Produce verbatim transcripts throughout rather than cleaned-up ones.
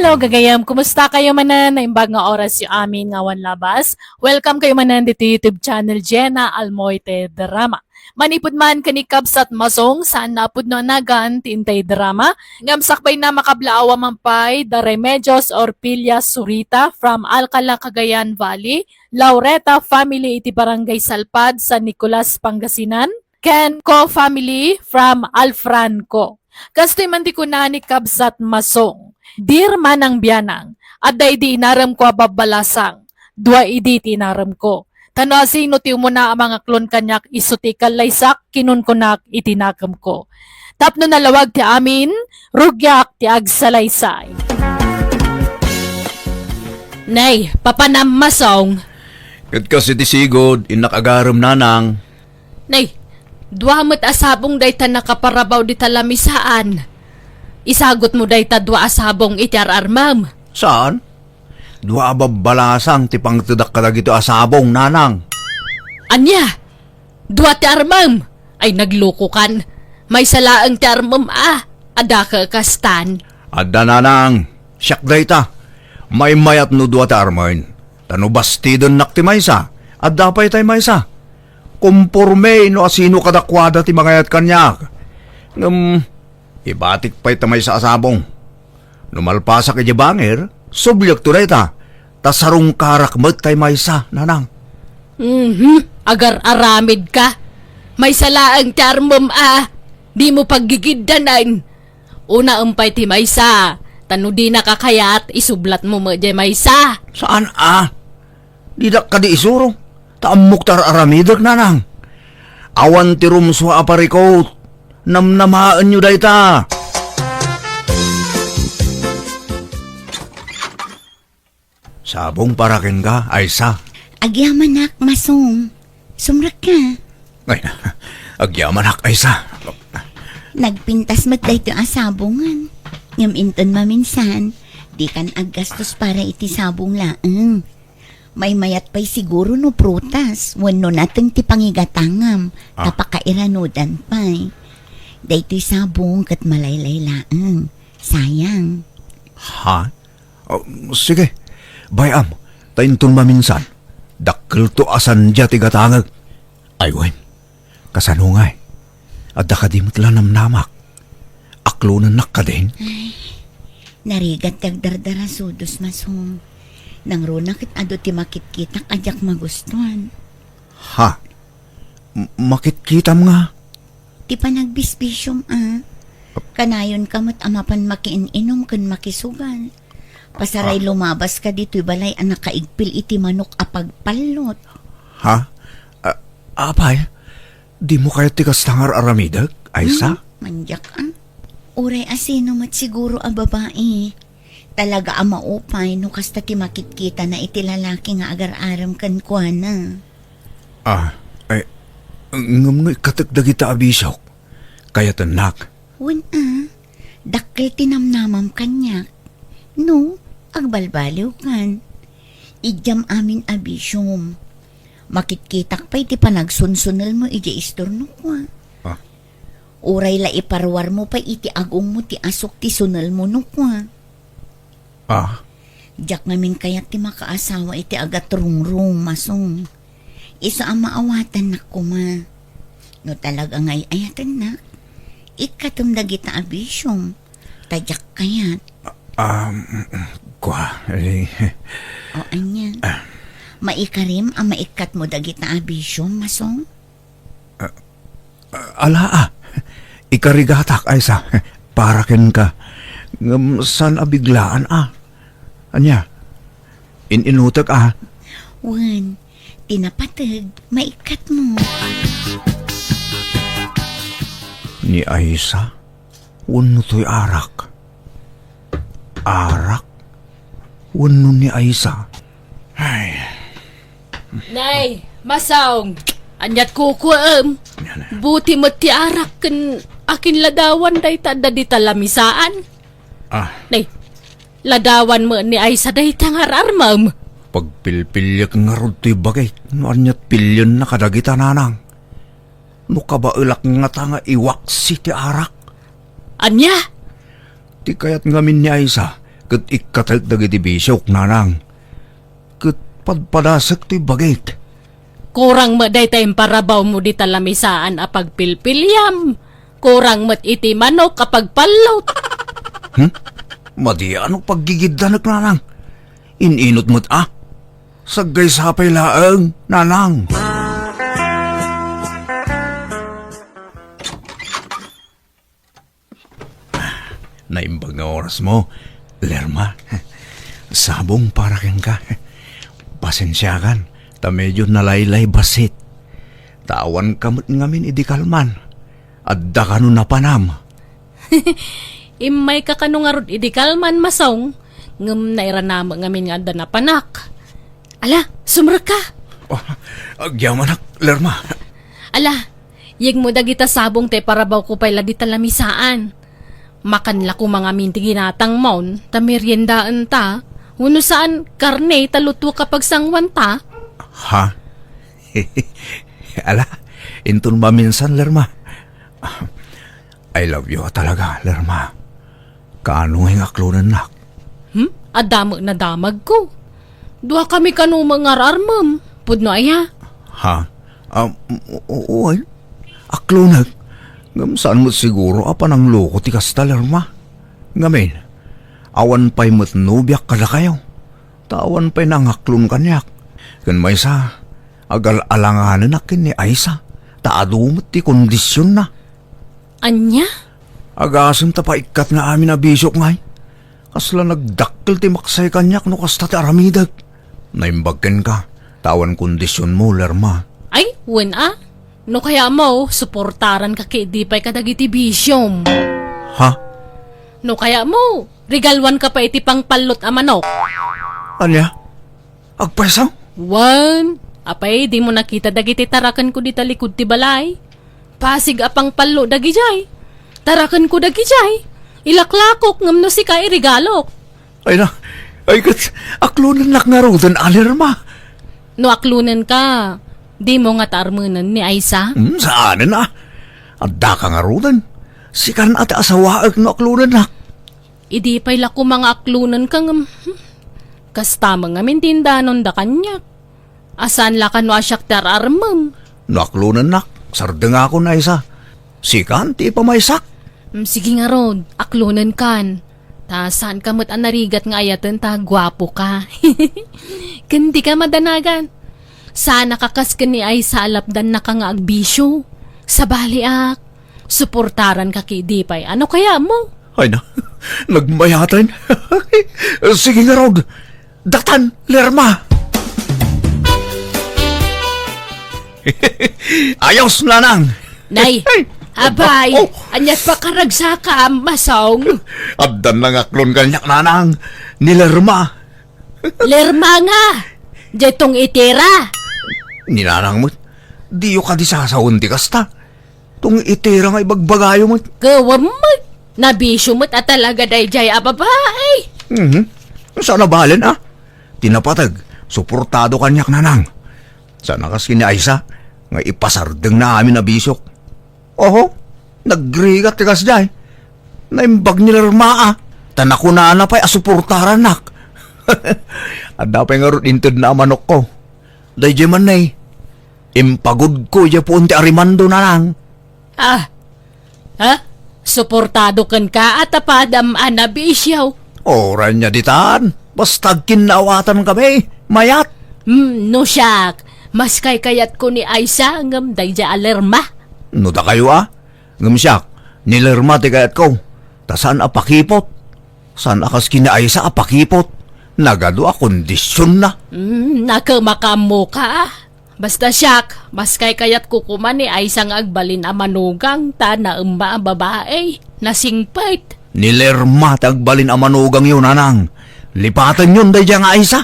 Adtoy gagayyem, kumusta kayo manen? Naimbag nga oras yo amin nga awan labas. Welcome kayo manen ditoy YouTube channel Jenna Almoite Drama. Manipud man ken ni Kabsat Masong, saan na a pudno a nagan ti intay drama. Ngem sakbayna, makablaawa man pay da Remedios Orpilia Zurita from Alcala, Cagayan Valley, Laureta family iti Barangay Salpad, San Nicolas, Pangasinan, ken Co family from Alfranco. Kastoy man ti kuna ni Kabsat Masong, "Dear Manang Bianang, adda idi inaremko a babbalasang, dua idi ti inaremko. Ta no asino ti umuna a mangaklon kaniak isu ti ikallaysak, kinunkunak iti nakemko. Tapno nalawag ti amin, rugiak ti agsalaysay." Nay, papanam, Masong. Ket kas iti sigud, innak agarem, nanang. Nay, dua met a sabong dayta nakaparabaw dita lamisaan. Isagutmo dayta dua a sabong iti ar-armem. Saan? Dua a babbalasang ti pangtedak kadagito a sabong, nanang. Ania? Dua ti armem? Ay, naglukokan. Maysa laeng ti armem a. Adda ka kastan? Adda, nanang. Siak dayta. Maymayat no dua ti armen. Ta no bastidennak ti maysa, adda pay tay maysa. Komporme no asino kadakuada ti mangayat kaniak. Ngem, ibatik pay ta maysa a sabong. No malpasak idiay bangir, subliekto dayta, ta sarungkarak met tay maysa, nanang. Mhm, agar-aramid ka. Maysa laeng ti armem a, dimo paggigiddanen. Unaem pay ti maysa, ta no dinaka kayat, isublatmo met diay maysa. Saan a? Didak kadi isuro, ta ammok ti ar-aramidek, nanang. Awan ti rumsua a parikut. Namnamaenyo dayta. Sabong para kenka, Aysa. Agyamanak, Masong. Sumrekka. Ay, agyamanak, Aysa. Nagpintas met daytoy a sabongen. Ngem inton maminsan, dikan aggastos para iti sabong laeng. Maymayat pay siguro no prutas wenno nateng ti pangigatangam, ta Ah. pakairanudan pay. Daytoy sabong ket malaylay laeng. Sayang. Ha? Oh, sige. Bay-am, ta inton maminsan, dakkelto a sandia ti gatangek. Ay wen, kasano ngay? Adda kadi met la namnamak? Aklonennak kadin? Ay, narigat ti agdardarasudos, Masong. Nangruna ket adu ti makitkitak a diak magustuan. Ha? M-, makitkitam nga? Ti panagbisbisiom a. Kanayonka met a mapan makiin-inom ken makisugal. Pasaray Ah. lumabaska ditoy balay a nakaigpil iti manok a pagpallot. Ha? A-, apay? Dimo kayat ti kasta nga ar-aramidek, Aysa? Hmm, mandiak a. Uray asino met siguro a babai. Talaga a maupay no kasta ti makitkitana iti lalaki nga agar-arem kenkuana. Ah, ay, ngem no ikkatek dagita a bisiok, kayatennak. Wen a, dakkel ti namnamam kaniak. No, agbalbaliwkan. Idiam amin a bisiom. Makitkitak pay ti panagsunsunelmo idiay istorno kua. Ah. Uray la iparuarmo pay iti agongmo ti asuk ti sunelmo no kua. Ah? Diak ngamin kayat ti makaasawa iti agatrungrung, Masong. Isu a maawatannak koma. No talaga nga ay-ayatennak, ikkatem dagita a bisiom. Ta diak kayat. Um, kua, eh. O, ania? Ah. Maikarim a maikkatmo dagita a bisiom, Masong? Ah, ala, ah. Ikarigatak, Aysa. Para kenka. Ngem saan a biglaan, ah. Ania? In-inutek, ah. Wen, ti napateg, maikkatmo. Ni Aysa? Wenno toy arak? Arak? Wenno ni Aysa? Ay. Nay, Masong, aniat kukuem? Yan. Buti met ti arak ken akin ladawan dayta adda dita lamisaan. Ah. Nay, ladawan met ni Aysa dayta nga ar-armem. Pagpilpiliek ngarud toy bagik no aniat pilienna kadagita nanang. No kabaelak ngata nga iwaksi ti arak. Ania? Ti kayat ngamin ni Aysa, Ket ikkatek dagiti bisiok, nanang. Ket padpadasek toy bagik. Kurang met dayta imparabawmo dita lamisaan a pagpilpiliam. Kurang met iti manok a pagpallot. Hmm? Madi a no paggigiddanek, nanang. In-inut met a. Saggaysa pay laeng, nanang. Naimbag nga orasmo, Lerma. Sabong para kenka. Pasensiakan, ta medio nalaylay bassit. Ta awanka met ngamin idi kalman. Adda kano napanam. Immayka kano ngarud idi kalman, Masong, ngem nairanamek ngamin nga adda napanak. Ala, sumrekka! Oh, agyamanak, Lerma. Ala, yegmo dagita sabong ta iparabawko pay la dita lamisaan. Makan la koma ngamin ti ginatangmon, ta meriendaenta. Wenno saan, karne ta luto ka pagsanguanta. Ha? Ala, inton maminsan, Lerma. I love you talaga, Lerma. Kaano nga aklonennak? Hmm? Adda met nadamagko. Dua kami kano nga ar-armem. Pudno aya? Ha? Ah, o-, oo, ay. Aklonek. Ngem saan met siguro a panangloko ti kasta, Lerma. Ngamin, awan pay met nobiak kadakayo. Ta awan pay nangaklon kaniak. Ken maysa, agal-alanganenak ken ni Aisa. Ta adu met ti kondisionna. Ania? Agasem ta paikkat nga amin a bisiok ngay. Kasla nagdakkel ti maksay kaniak no kasta ti aramidek. Naimbag kenka, ta awan kondisionmo, Lerma. Ay, wen a. No kayatmo, suportaranka ket idi pay kadagiti bisiom. Ha? No kayatmo, regaluanka pay iti pangpallot a manok. Ania? Agpayso? Wen, apay, dimo nakita dagiti tarakenko dita likud ti balay? Pasig a pangpallo dagidiay. Tarakenko dagidiay. Ilaklakok ngem no sika iregalok. Ay na, ay ket, aklonennak ngaruden a, Lerma. No aklonenka, dimo ngata armenen ni Aisa? Hmm, saanen a. Addaka ngaruden. Sikan a ti asawaek no aklonennak. Idi pay la koma nga aklonenka ngem, hmm, kasta met ngamin ti indanonda kaniak. A saan la kano a siak ti ar-armem. No aklonennak, sardengakon ni Aisa. Sikan ti ipamaysak. Mm, sige ngarud, aklonenkan. Ta saanka met a narigat nga ayaten ta guapoka. Ken dika madanagan. Saan a kakas ken ni Aisa a lapdannaka nga agbisio. Sabaliak, suportaranka ket idi pay. Ano kayatmo? Ay na, nagmayaten. Sige ngarud, datan, Lerma. Ayos, nanang. Nay, abay, oh, aniat pakaragsaka, Masong? Addan nangaklon kaniak, nanang. Ni Lerma. Lerma nga. Diay tong itira. Ni nanang met. Diyo kadi sasawen ti kasta. Tong itira nga ibagbagayo met. Kawam met. Nabisio met a talaga daydiay a babai. Mhm. Saan a balen, a? Ti napateg, suportado kaniak, nanang. Saan a kas ken ni Aisa, nga ipasardengna amin a bisiok. Oho, nagrigat ti kasdiay. Naimbag ni Lerma a, ta nakunana pay a suportarannak. Adda pay ngarud intedna a manokko. Daydiay man, nay, impagudko idiay puon ti arimando, nanang. Ah, ha? Suportado kenka a ta padam a nabisio. Uray nia ditan, basta agkinnaawatankamin, mayat. Hmm, no siak, mas kaykayatko ni Aisa ngem daydiay a Lerma. No dakayo a, ngem siak, ni Lerma ti kayatko, ta saan a pakipot. Saan a kas ken ni Aisa a pakipot. Nagadu a kondisionna. Hmm, nakemakaammoka. Basta siak, mas kaykayatko koma ni Aisa nga agbalin a manugang ta naemma a babai, nasingpet. Ni Lerma ti agbalin a manugangyo, nanang. Lipatenyon daydiay nga Aisa.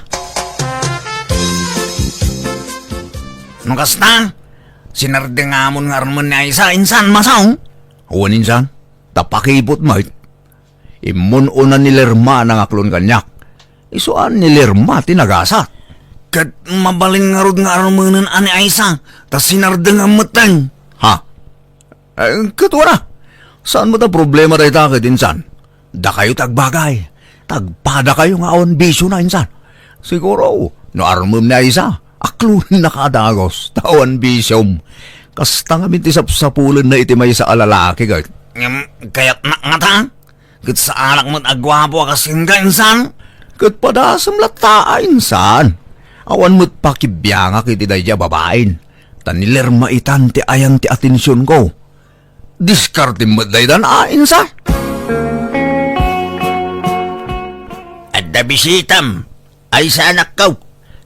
No kasta, sinardengamon nga armen ni Aisa, insan, Masong? Wen, insan, ta pakipot met. Immun-una ni Lerma a nangaklon kaniak. Isu a ni Lerma ti nagasat. Ket mabalin ngarud nga armenen a ni Aisa, ta sinardengam metten. Ha? Eh, ket wana, saan met a problema dayta ket insan? Dakayo ti agbagay. Agpadakayo nga awan bisiona, insan. Siguro, no armem ni Aisa, aklonennaka a dagus, ta awan bisiom. Kasta ngamin ti sapsapulenna iti maysa a lalaki, ket. Ngem, kayatnak ngata? Ket saanak met a guapo a kas kenka, insan? Ket padasem latta, insan. Awan met pakibiangak iti daydi a babain. Ta ni Lerma itan ti ayan ti atensionko. Diskartem met daytan a, insan. Adda bisitam, Aisa, anakko.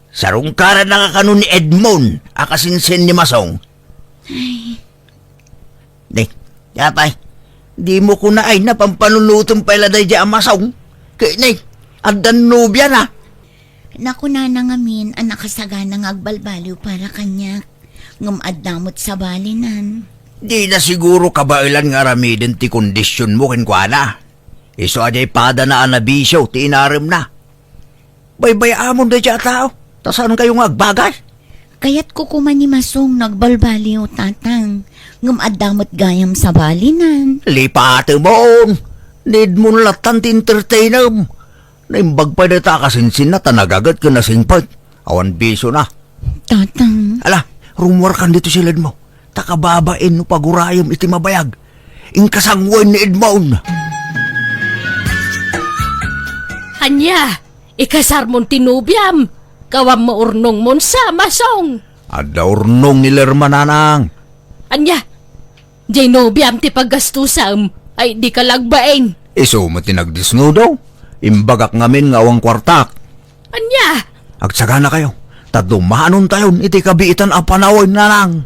Sarungkarannak kano ni Edmond a kasinsin ni Masong. Ay. Nay, apay, dimo kuna ay napampanunotem pay la daydi a Masong. Ket nay, addan nobiana. Nakunana ngamin a nakasagana nga agbalbaliw para kaniak, ngem adda met sabalinan. Dina siguro kabaelan nga aramiden ti kondisionmo kenkuana. Isu a diay padana a nabisio ti inaremna. Baybay-amon daydiay a tao, ta saankayo nga agbagay. Kayatko koma ni Masong no agbalbaliw, Tatang, ngem adda met gayam sabalinan. Lipatemon! Need mon lattan ti entertainem. Naimbag pay dayta a kasinsinna ta nagaget ken nasingpet. Awan bisiona. Tatang. Ala, rumuarkan ditoy siledmo. Ta kababain no pagurayem iti mabayag. Inkasanguen ni Edmond. Ania? Ikasarmon ti nobiam? Kawam maurnongmon sa, Masong? Adda urnong ni Lerma, nanang. Ania? Diay nobiam ti paggastusam ay di ka lagbain. Isu met ti nagdisnudo. Imbagak ngamin nga awan kuartak. Ania? Agsaganakayo, ta dumanontayon iti kabiitan a panawen, nanang.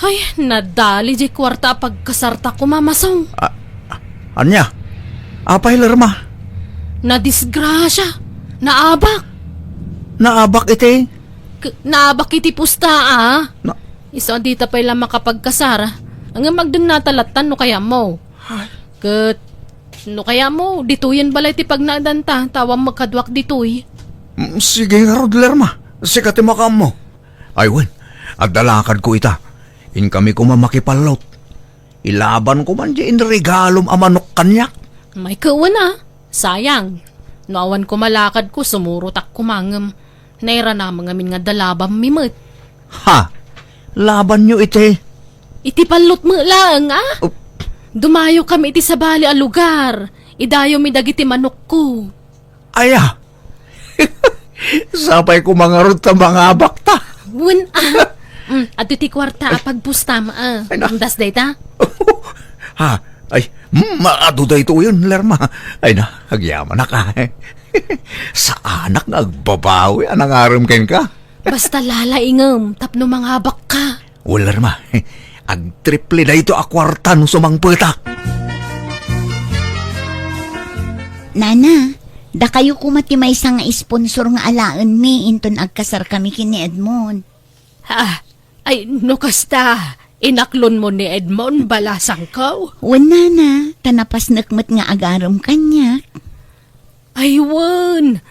Ay, nadali diay kuarta a pagkasarta koma, Masong. A-, ania? Apay, Lerma? Nadisgrasia. Naabak. Naabak iti? K-, naabak iti pusta, a. Na- Isu a dita pay la makapagkasar. Ngem agdennata lattan no kayatmo. Ay. Ket, no kayatmo, ditoyen balay ti pagnaedanta, ta awan met kaduak ditoy. Mm, sige ngarud, Lerma. Sika ti makaammo. Ay wen, adda lakadko ita. Inkami koma makipallot. Ilabanko man diay inregalom a manok kaniak. Ay ket wen a, sayang. No awan koma lakadko, sumurotak koma ngem nairanam ngamin nga adda labammi met. Ha? Labanyo iti? Iti pallot met laeng, a? Oh. Dumayokami iti sabali a lugar. Idayomi dagiti manokko. Aya? Sapay koma ngarud ta mangabakta. Wen a. Mm, adtoy ti kuarta a pagpustam, a. Ay, na. Intas dayta? Ha? Ay, mm, adu daytoyen, Lerma. Ay na, agyamanak, a. Saanak nga agbabawi a nangarem kenka. Basta lalaingem tapno mangabakka. Wen, Lerma, agtriple daytoy a kuarta no sumangpetak. Nana, dakayo koma ti maysa nga sponsor nga alaenmi inton agkasarkami ken ni Edmond. Ah, ay, no kasta, inaklonmo ni Edmond, balasangko? Wen, nana, ta napasnek met nga agarem kaniak. Ay, wen.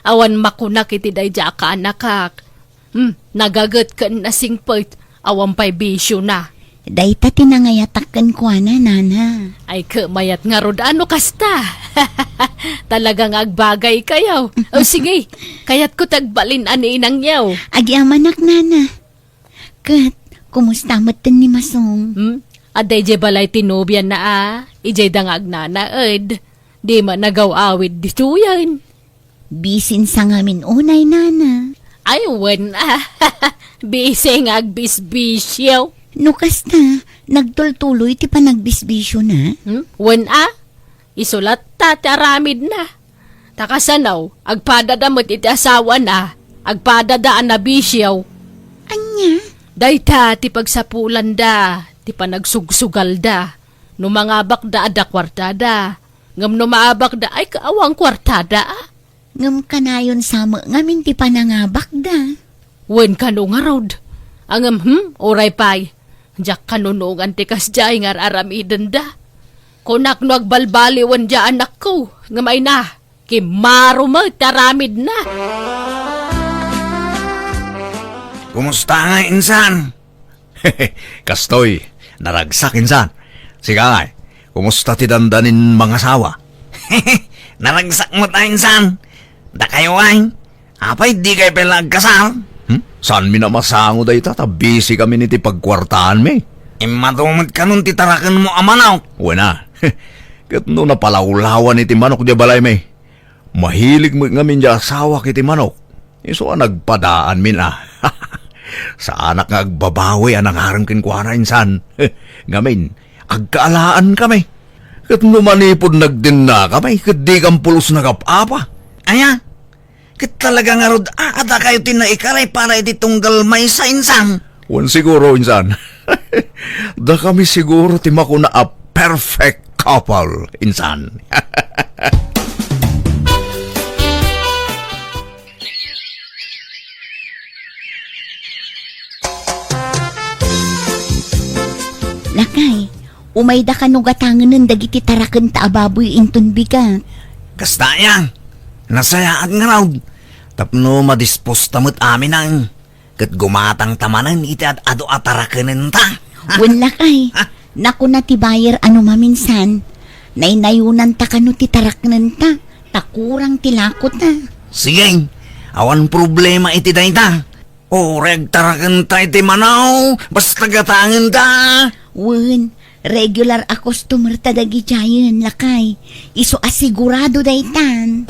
Awan makunak iti daydiay a kaanakak. Hmm, nagaget ken nasingpet, awan pay bisiona. Dayta ti nangayatak kenkuana, nana. Ay, ket mayat ngarud a no kasta. Talaga nga agbagaykayo. O, sige, kayatko ti agbalin a ni inangyo. Agyamanak, nana. Ket, kumusta metten ni Masong? Hmm? Adda idiay balay ti nobiana a, idiay da nga agnanaed. Di met nagaw-awid ditoyen. Bisin sa ngamin unay, nana. Ay, wen a. Bisi nga agbisbisio. No kasta, nagtultuloy ti panagbisbisiona? Hmm? Wen a. Isu latta ti aramidna. Ta kasano, agpadada met iti asawana, agpadada a nabisio. Ania? Dayta ti pagsapulanda, ti panagsugsugalda. No mangabakda, adda kuartada. Ngem no maabakda, ay, awan kuartada, a. Ngem kanayon sa met ngamin ti panangabakda. Wen kano ngarud. Ngem, hmm, uray pay. Diak kanunongan ti kasdiay nga ar-aramidenda. Kunak no agbalbaliwen diay anakko, ngem ay na, kimmaro met ti aramidna. Kumusta nga, insan? Kastoy, naragsak, insan. Sika, ay, Kumusta ti dandanin mangasawa? Naragsak met a insan. Dakayo ay, apay dikay pay la agkasar? Hmm? Saanmi a masango dayta ta busy kami iti pagkuartaanmi. Immadu met kanon ti tarakenmo a manok. Wen a. Ket no napalawlawan iti manok diay balaymi. Mahilig met ngamin diay asawak iti manok. Isu a nagpadaanmin a. Saanak nga agbabawi a nangarem kenkuana insan. Ngamin, agkaalaan kami. Ket no manipud nagdennakami, ket dikan pulos nagap-apa. Aya? Ket talaga ngarud, a, adda kayo ti naikaray para iti tunggal maysa insan? Wen siguro, insan. Dakami siguro ti makuna a perfect couple, insan. Lakay, umayda kano gatangenen dagiti tarakenta a baboy inton bigat. Kasta aya, nasayaat ngarud, tapno madisposta met aminen, ket gumatangta manen iti ad-adu a tarakenenta. Wen lakay, nakuna ti buyer a no maminsan, naynayonanta kano ti taraknenta, ta kurang ti lakota. Sige, awan problema iti dayta. Uray agtarakenta iti manaw, basta gatangenta. Wen, regular a customer ta dagidiayen, lakay. Isu a sigurado daytan.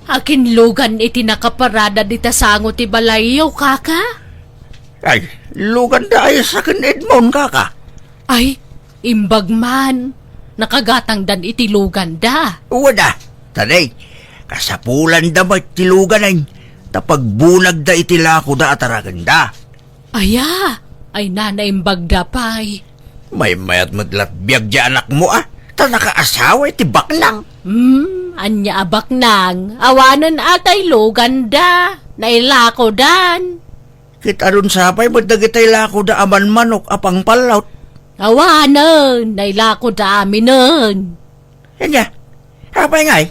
Akin lugan iti nakaparada dita sango ti balayyo, kaka? Ay, luganda ay saken Edmond, kaka. Ay, imbag man. Nakagatangdan iti luganda. Wada, tadi, kasapulanda met ti luganen, ta pagbunagda iti lakoda a tarakenda. Aya, ay nanaimbagda pay. Maymayat met lat biag di anakmo, a, ta nakaasawa iti baknang. Hmm, ania a baknang? Awanen atay luganda. Nailakodan. Ket adun sapay met dagitay lakoda a manmanok a pangpallot. Awanen, nailakoda aminen. Ania, apay ngay?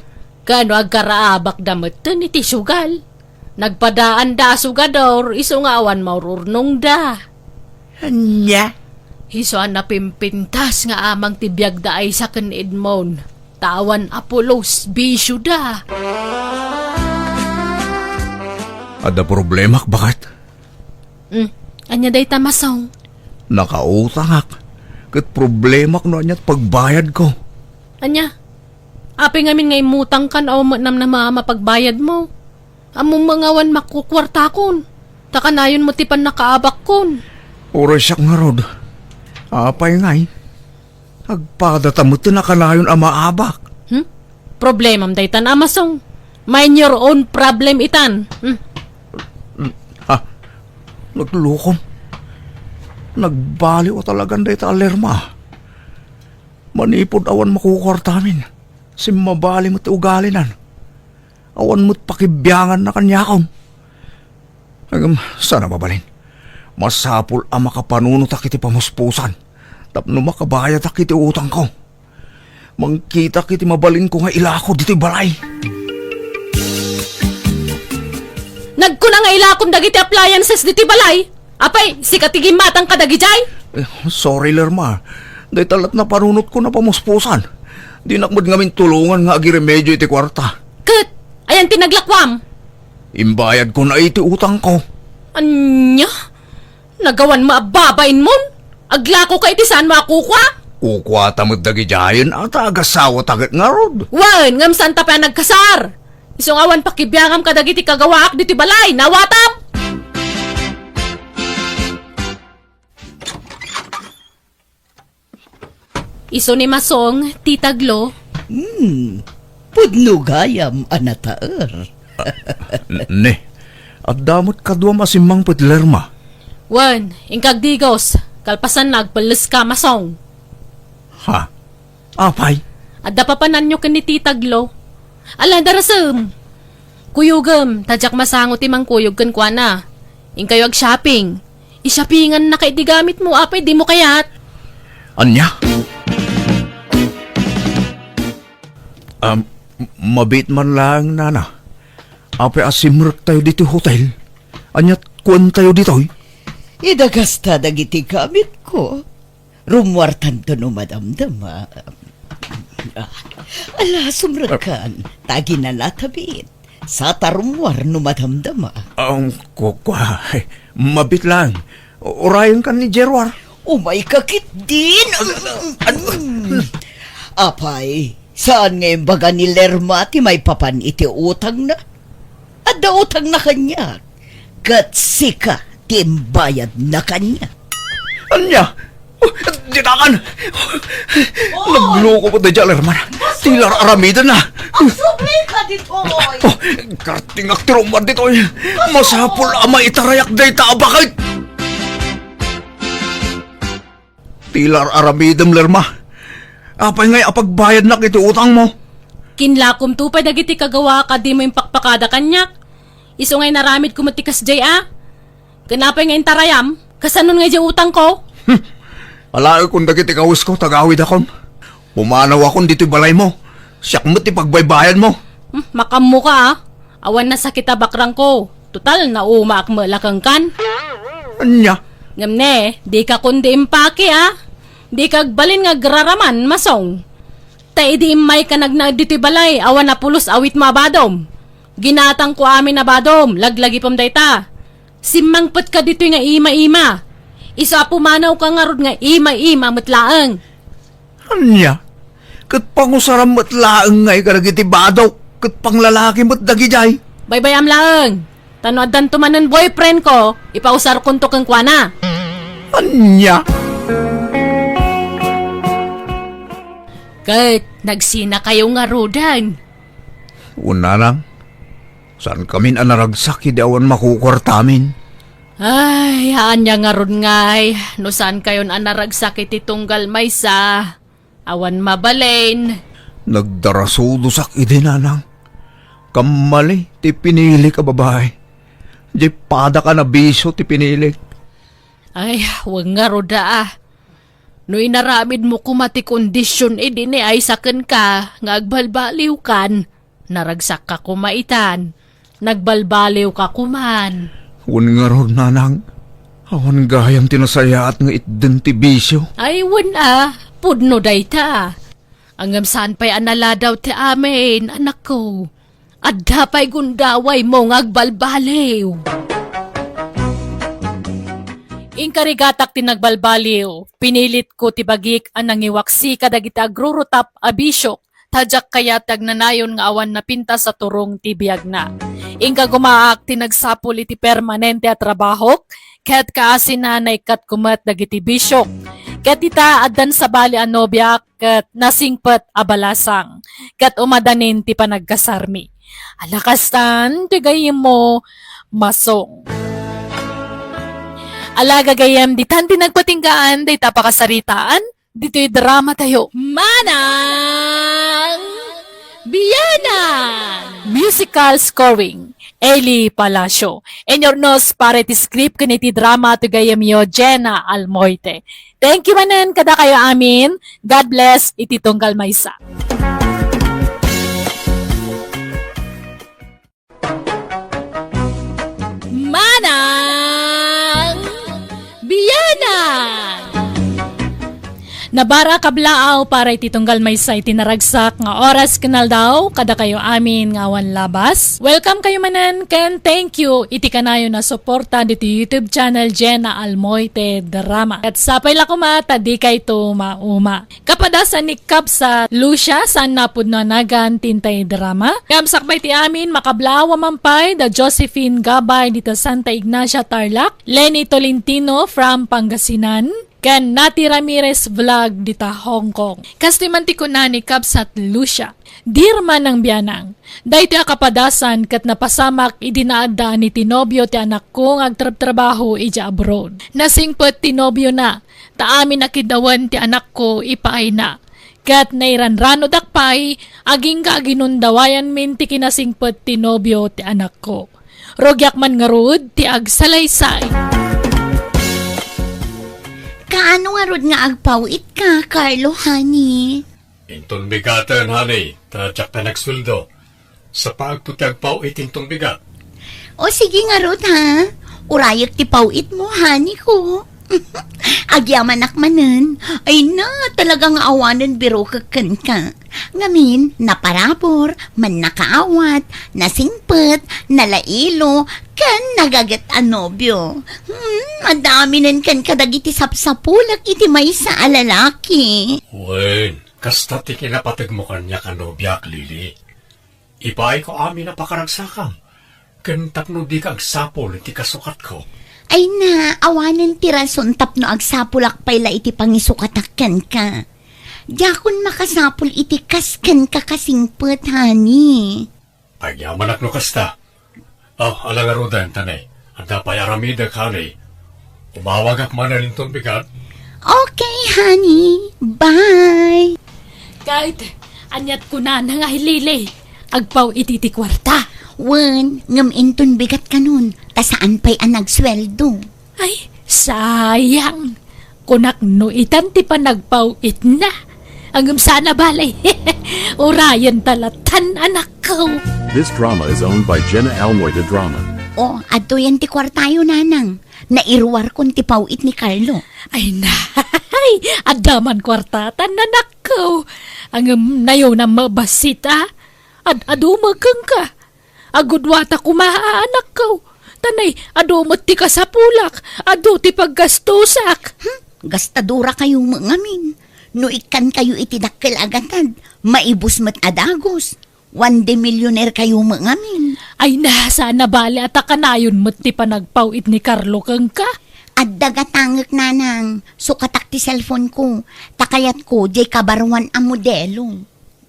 Kano agkaraabakda metten iti sugal? Nagpadaanda a sugador, isu nga awan maururnongda. Ania? Isu a napimpintas nga amang ti biagda ay saken Edmond. Ta awan a pulos, bisioda. Adda problemak, baket? Hmm, ania dayta, Masong? Nakautangak. Ket problemak no ania ti pagbayadko. Ania? Apay ngamin nga immutangkan a met namnama a mapagbayadmo? Ammom nga awan makukuartakon. Ta kanayon met ti pannakaabakkon. Uray siak ngarud. Apay ngay? Agpadata met ti nakanayon a maabak. Hmm? Problemam daytan, Amasong. Mind your own problem itan. Hmm. Ha? Naglukon. Nagbaliw a talagan dayta a Lerma. Manipud awan makukuartamin, simmabali met ti ugalinan. Awan met pakibianganna kaniakon. Ngem, saan a mabalin? Masapul a makapanunotak iti pamuspusan tapno makabayadak iti utangko. Mangkitak iti mabalinko nga ilako ditoy balay. Nagkuna nga ilakom dagiti appliances ditoy balay. Apay, sika ti gimmatang kadagidiay? Eh, sorry, Lerma. Dayta lat napanunotko a pamuspusan. Dinak met ngamin tulongan nga agiremedio iti kuarta. Ket, ayan ti naglakuam? Imbayadkon iti utangko. Ania? Nagawan mo a babainmon? Aglako ka iti saan mo a kukua? Kukuata met dagidiayen a ta agasawata ket ngarud. Wen, ngem saanta pay a nagkasar. Isu nga awan pakibiangam kadagiti kagawaak ditoy balay. Nawatam! Isu ni Masong, Tita Glo. Hmm, pudno gayam a nataer. N-, ne, adda met kaduam a simmangpet, Lerma. Wen, inka agdigos, kalpasanna agpelleska, Masong. Ha? Apay? Adda papananyo ken ni Tita Glo. Ala, darasem. Kuyogem, ta diak masango ti mangkuyog kenkuana. Inkayo ag-shopping. I-shoppingannaka iti gamitmo, apay dimo kayat? Ania? Um, mabiit man laeng, nana. Apay a simrektayo ditoy hotel? Aniat kuentayo ditoy? Idagasta dagiti gamitko. Rummuartanto no madamdama. Ah, ala, sumrekkan. Ta aginanatabit. Sata rummuar no madamdama. Ang kukua, mabit lang. Urayenkan ni Gerwar. Umayka ketdin. Apay, saan nga imbaga ni Lerma ti maipapan iti utangna? Adda utangna kaniak, ket sika ti imbayadna kaniak. Ania? Oh, ditakan! Oy! Nagloko pa dayta Lerma. Ti lar-aramidenna. Agsublika ditoy! Oh, kartingak ti rummuar ditoy. Masapul a maitarayak dayta a baket. Ti lar-aramidem, Lerma. Apay ngay a pagbayadnak iti utangmo? Kinlakomto pay dagiti kagawaak a dimo impakpakada kaniak. Isu nga inaramidko met ti kasdiay a. Ken apay nga intarayam? Kasanon nga idiay utangko? Hmm. Alaekon dagiti kawesko, tagawidakon. Pumanawakon ditoy balaymo. Siak met ti pagbaybayadmo. Hmm, makammoka a. Awan nasakit a bakrangko. Total, naumaak met la kenkan. Ania? Ngem ne, dika kundi impaki a. Dika agbalin nga agraraman, Masong. Ta idi immayka nagnaed ditoy balay, awan a pulos awitmo a badom. Ginatangko amin a badom, laglagipem dayta. Simmangpetka ditoy nga ima-ima. Isu a pumanawka ngarud nga ima-ima met laeng. Ania? Ket pangusaram met laeng ngay kadagiti badok, ket panglalaki met dagidiay. Baybay-am laeng. Ta no addanto manen boyfriendko, ipausarkonto kenkuana. Ania? Ket nagsinakayo ngaruden. Wen, nanang, saankamin a naragsak idi awan makukuartamin. Ay, ania ngarud ngay, no saankayon a naragsak iti tunggal maysa, awan mabalin. Nagdarasudosak idi, nanang. Kammali ti pinilik a babai. Diay padak a nabisio ti pinilik. Ay, wen ngarud a. No inaramidmo koma ti kondision idi ni Aisaken ka nga agbalbaliwkan, naragsakka koma itan, nagbalbaliwka koman. Wen ngarud, nanang, awan gayam ti nasayaat nga itden ti bisio. Ay, wen a, pudno dayta. Ngem saan pay a naladaw ti amin, anakko. Adda pay gundawaymo nga agbalbaliw. Inkarigatak ti nagbalbaliw, pinilitko ti bagik a nangiwaksi kadagiti agrurutap a bisio, ta diak kayat ti agnanayon nga awan napintas a turong ti biagna. Inka gumaak ti nagsapul iti permanente a trabahok, ket kaasina naikkatko met dagiti bisiok. Ket ita, addan sabali a nobiak, ket nasingpet a balasang, ket umadanin ti panagkasarmi. Ala kastan ti gayyemmo, Masong. Ala gagayyem, ditan ti nagpatinggaan dayta a pakasaritaan, ditoy drama tayo. Manang Bianang! Musical scoring, Eli Palacio. Inurnos para iti script ken iti drama ti gayyemyo, Jenna Almoite. Thank you manen kadakayo amin. God bless iti tunggal maysa. Manang Bianang! Nabarak a blaaw para iti tunggal maysa iti naragsak nga oras ken aldaw kadakayo amin nga awan labas. Welcome kayo manen ken thank you iti kanayon a suporta ditoy YouTube channel Jenna Almoite Drama. Ket sapay la koma ta dikayto mauma. Kapadasan ni Kabsat Lucia, saan napudno a nagan ti intay drama. Ngem sakbay ti amin, makablaaw a mampay da Josephine Gabay dita Santa Ignacia, Tarlac, Lenny Tolentino from Pangasinan, ken Nati Ramirez Vlog dita Hong Kong. Kastoy man ti kuna ni Kabsat Lucia, "Dear Manang Bianang, daytoy a kapadasan ket napasamak idi naadda ni ti nobio ti anakko nga agtrabtrabaho idiay abroad. Nasingpet ti nobiona, ta amin a kiddawen ti anakko ipaayna. Ket nairanranodak pay, agingga aginundawayanmin ti kinasingpet ti nobio ti anakko. Rugiak man ngarud ti agsalaysay." Kaano ngarud nga agpaw-itka, Carlo, honey? Inton bigaten, honey, ta diak pay nagsueldo. Sapaagto ti agpaw-it inton bigat. O, sige ngarud, ha? Urayek ti paw-itmo, honey ko. Agyamanak manen. Ay na, talaga nga awanen birokek kenka. Ngamin, naparabur, mannakaawat, nasingpet, nalailo, ken nagaget a nobio. Hmm, madaminen kenka dagiti sapsapulek iti maysa a lalaki. Wen, kasta ti kinapategmo kaniak a nobiak, Lily. Ipaayko amin a pakaragsakam, ken tapno dika agsapul iti kasukatko. Ay na, awanen ti rason tapno agsapulak pay la iti pangisukatak kenka. Diakon makasapul iti kas kenka kasingpet, honey. Agyamanak no kasta. Oh, ala ngaruden, tanay. Adda pay aramidek, honey. Umawagak manen inton bigat. Okay, honey. Bye. Kayat, aniat kunana nga hi Lily? Agpaw-it iti kuarta. Wen, ngem inton bigat kanon, ta saan pay a nagsueldo. Ay, sayang. Kunak no itan ti panagpaw-itna. Ngem saan a bale. Urayen ta latan, anakko. This drama is owned by Jenna Almoy de Drama. Oh, adtoyen ti kuartayo, nanang. Nairuarkon ti paw-it ni Carlo. Ay, nay, adda man kuartatan, anakko. Ngem nayon a mabassit, a. Ad-adu met kenka. Agudwata koma, anakko. Tanay, adu met ti kasapulak, adu ti paggastusak. Hmm, gastadorakayo met ngamin. No ikkankayo iti dakkel a gatad, maibus met a dagus. One day millionaire kayo met ngamin. Ay na, saan a bale a ta kanayon met ti panagpaw-it ni Carlo kenka. Adda gatangek, nanang, sukatak ti cellphone ko. Ta kayatko, diay kabaruan a modelo.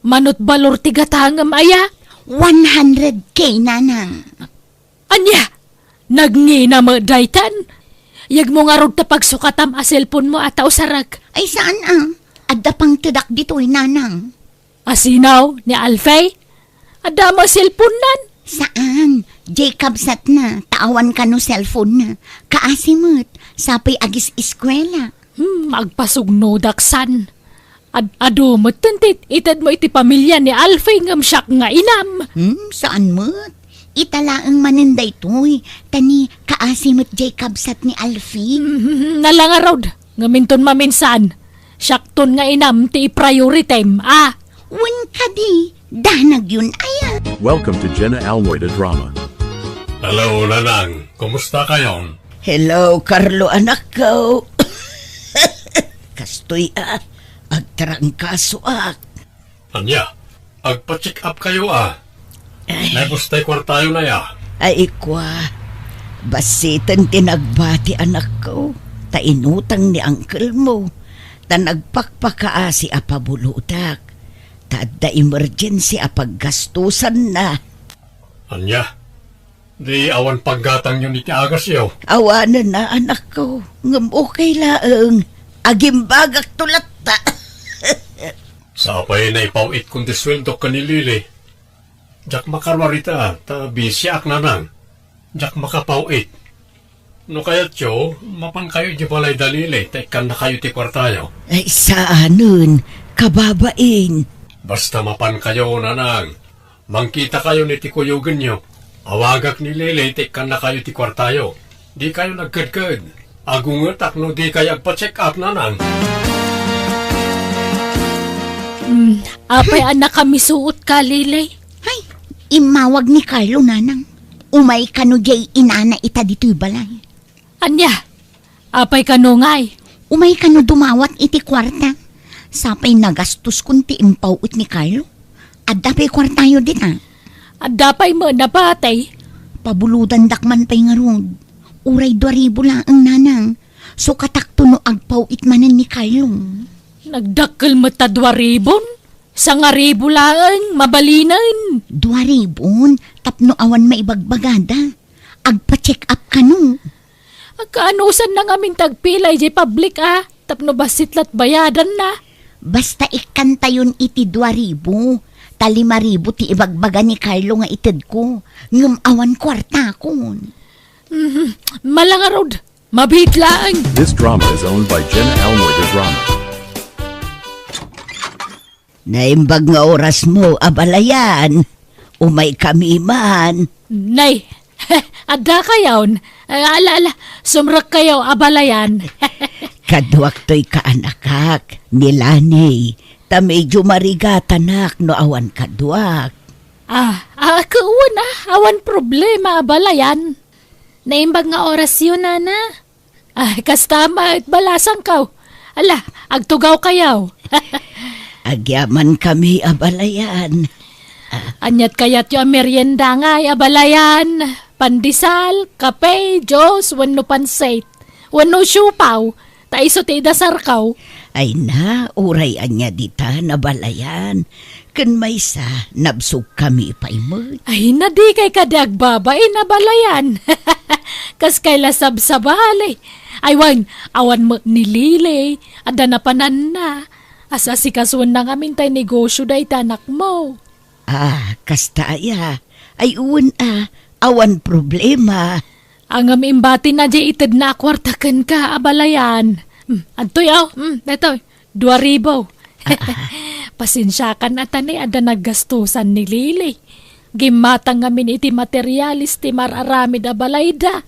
Manut balor ti gatangem aya? One hundred K, nanang. Ania? Nagngina met daytan? Yegmo ngarud ta pagsukatam a cellphone mo a ta usarek. Ay, saan a? Adda pangtedak ditoy, nanang. Asino? Ni Alfie? Adda met cellphone nan? Saan? Diay kabsatna, ta awan kano cellphone na. Kaasi met, sapay agis-eskuela. Hmm, agpasugnodak san. Ad-, adu metten ti itedmo iti pamilya ni Alfie ngem siak nga inam. Hmm, saan met? Ita laeng manen daytoy, ta ni kaasi met diay kabsat ni Alfie. Hmm, nala ngarud, ngem inton maminsan, siakton nga inam ti i-prioritem, a. Wen kadi, danagyon aya. Welcome to Jenna Almoy de Drama. Hello, Nanang. Kumusta kayon? Hello, Carlo, anakko. Kastoy a, agtarangkasoak. Ania? Agpa-check up kayo, a? Ay. Naibus tay kuartayo na, ya? Ay, kwa. Bassiten ti nagbati, anakko. Ta inutang ni uncle mo. Ta nagpakpakaasi a pabulodak. Ta adda emergency a paggastusanna. Ania? Di awan paggatangyon iti agasyo? Awanen a, anakko. Ngem okay laeng. Agimbagakto latta. Sapay naipaw-itkon ti sueldok ken ni Lily. Diak makaruar ita, ta bisiak, Nanang. Diak makapaw-it. No kayatyo, mapankayo idiay balay da Lily, ta ikkannakayo ti kuartayo. Ay, saanen, kababain. Basta mapankayo, Nanang. Mangkitakayon iti kuyogenyo. Awagak ni Lily ta ikkannakayo ti kuartayo. Dikayo nagkedked. Agungetak no dikayo agpa-check up, Nanang. Hmm, apay a nakamisuot ka, Lily? Ay, immawag ni Carlo, Nanang. Umay kano diay inana ita ditoy balay. Ania? Apay kano ngay? Umay kano dumawat iti kuarta. Sapay nagastoskon ti impaw-it ni Carlo. Adda pay kuartayo dita? Adda pay met napatay. Pabulodandak man pay ngarud. Uray dua ribu laeng, Nanang. Sukatakto no agpaw-it manen ni Carlo. Nagdakkel met ta dua ribon? Sangaribu laeng, mabalinen. Dua ribon, tapno awan maibagbagada. Agpa-check up kano. Agkaanusanna ngamin ti agpilay diay public a, tapno bassit la't bayadanna. Basta ikkantayon iti dua ribu, ta lima ribu ti ibagbaga ni Carlo nga itedko, ngem awan kuartakon. Mhm. Mala ngarud, mabiit laeng. This drama is owned by Jenna Almoy de Drama. Naimbag nga orasmo, abalayan. Umaykami man. Nay, Adda kayon? Eh, ala, ala, sumrekkayo, abalayan. Kaduak toy kaanakak, ni Lani, ta medyo marigatanak no awan kaduak. Ah, ah, kawan, ah, awan problema, abalayan. Naimbag nga orasyo, nana. Ah, kasta met, balasangko. Ala, agtugaw kayo. Agyaman kami, abalayan. Aniat kayatyo a merienda ngay, abalayan? Pandesal, kape, juice, wenno pansit, wenno siopaw, ta isu ti idasarko. Ay na, uray ania ditan, abalayan. Ken maysa, nabsogkami pay met. Ay, na dikay kadi agbabain, abalayan. Kaskay la sabsabali. Ay, wen, awan met ni Lily, adda napananna. As-asikasuenna ngamin tay negosio dayta anakmo. Ah, kasta aya. Ay, wen a, awan problema. Ngem imbatina diay itedna a kuarta kenka, abalayan. Hmm, adtoy, aw. Hmm, daytoy. Dua ribu. Ah, ah. Pasensiakan a ta ni adda naggastusan ni Lily. Gimmatang ngamin iti materialis ti mar-aramid a balayda.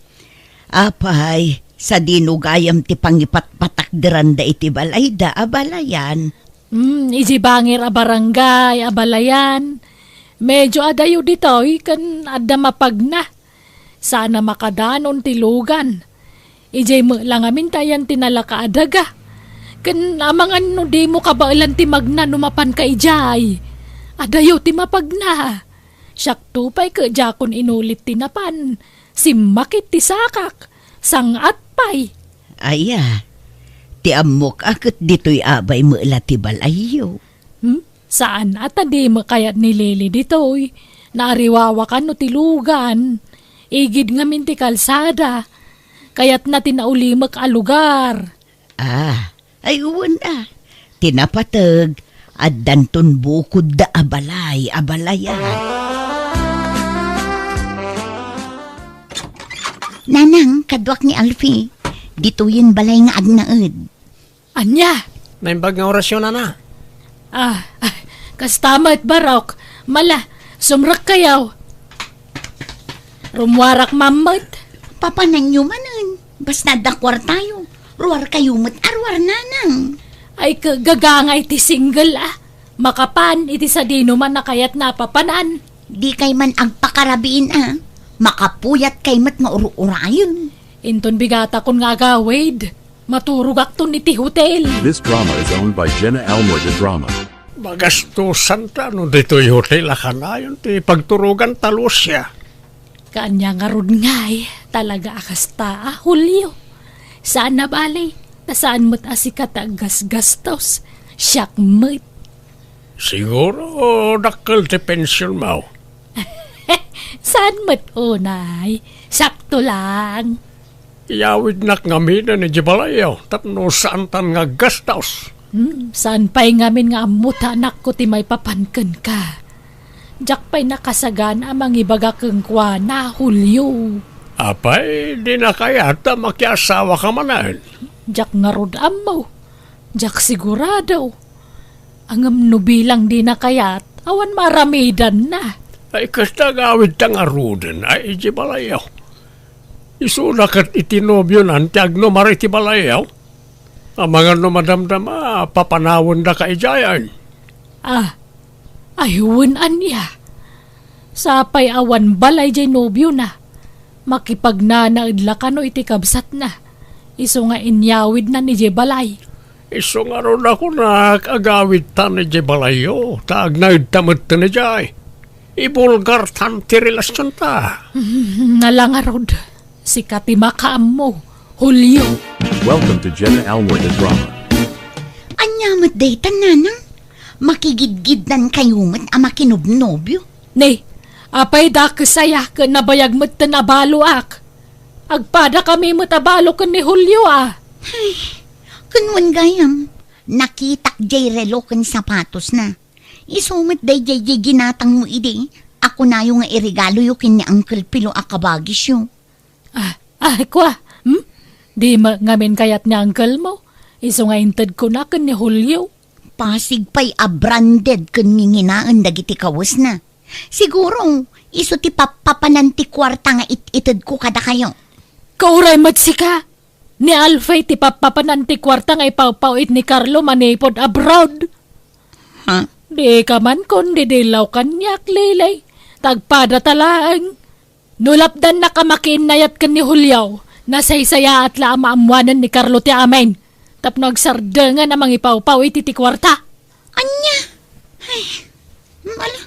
Apay, sadino gayam ti pangipatpatakderanda iti balayda, abalayan? Hmm, iti bangir a barangay, abalayan. Medyo adayo ditoy ken adda mapagna. Saan a makadanon ti lugan. Idiay met la ngamin ti ayan ti nalaka a daga. Ken amangan no dimo kabaelan ti magna no mapanka idiay. Adayo ti mapagna. Siakto pay ket diakon inulit ti napan. Simmakit ti sakak. Sang-at pay. Aya, ti ammok a ket ditoy abay met la ti balayyo. Hmm? Saan a ta di met kayat ni Lily ditoy. Naariwawakan no ti lugan. Igid ngamin ti kalsada. Kayatna ti naulimek a lugar. Ah, ay wen a. Ti napateg, addanton bukodda a balay, abalayan. Nanang, kaduak ni Alfie. Ditoyen balay nga agnaed. Ania? Naimbag nga orasyo, nana. Ah, ah, kasta met, barok. Mala, sumrekkayo. Rummuarak man met. Papananyo manen. Basta adda kuartayo. Ruarkayo met a ruar, nanang. Ay, kagagangay ti single, ah. Makapan iti sadino man a kayatna a papanan. Dikay man agpakarabiin, ah. Makapuyatkay met nga ur-urayen. Inton bigatakon nga agawid, maturogakton iti hotel. This drama is owned by Jenna Almoy de Drama. Magastusan ta no ditoy hotel a kanayon ti pagturogan ta, Lucia. Kaanya ngarud ngay, talaga a kasta a, Julio. Saan a bale, ta saan met a sika ti aggasgastos. Siak met. Siguro, dakkel ti pensionmo. Saan met unay? Sakto lang. Iyawidnak ngaminen idiay balayyo tapno saantan nga aggastos. Hmm, saan pay ngamin nga ammo ta anakko ti maipapan kenka? Diak pay nakasagana a mangibaga kenkuana, Julio. Apay, dina kayat a makiasawaka manen? Diak ngarud ammo. Diak sigurado. Ngem no bilang dina kayat, awan maaramidanna. Ay, kasta agawidta ngaruden, ay, idiay balayyo. Isuna ket iti nobionan ti agnumar iti balayyo. Amangan no madamdama, papanawendaka idiayen. Ah, ay, wen ania. Sapay awan balay diay nobiona. Makipagnanaed la kano iti kabsatna, isu nga inyawidnan idiay balay. Isu ngarud a kunak, agawidtan idiay balayyo, ta agnaedta metten idiay. Ibulgartan ti relasionta. Mm, ala ngarud, sika ti makaammo, Julio. Welcome to Jenna Almoy the Drama. Ania met dayta, nanang? Makigidgiddankayo met a makinobnobio? Ne, apay dakes aya ket nabayag metten a baloak? Agpadakami met a balo ken ni Julio a. Ay, ken wen gayam, nakitak diay relo ken sapatosna. Isu met daydiay diay ginatangmo idi a kunayo nga iregaloyo ken ni Uncle Pilo a kabagisyo. Ah, ah, kua, hmm? Di met ngamin kayat ni uncle mo? Isu nga intedkona ken ni Julio. Pasig pay a branded ken nginginaen dagiti kawesna. Siguro, isu ti pappapanan ti kuarta nga it-itedko kadakayo. Kauray met sika, ni Alfie ti pappapanan ti kuarta nga ipawpaw-it ni Carlo manipud abroad. Ha? Di ka man kun didillaw kaniak, Lily. Tagpada ta laeng. No lapdannak a makiinnayat ken ni Julio, nasaysayaat la a maammoanen ni Carlo ti amin. Tapno agsardengen a mangipawpaw iti ti kuarta. Ania? Ay, mala.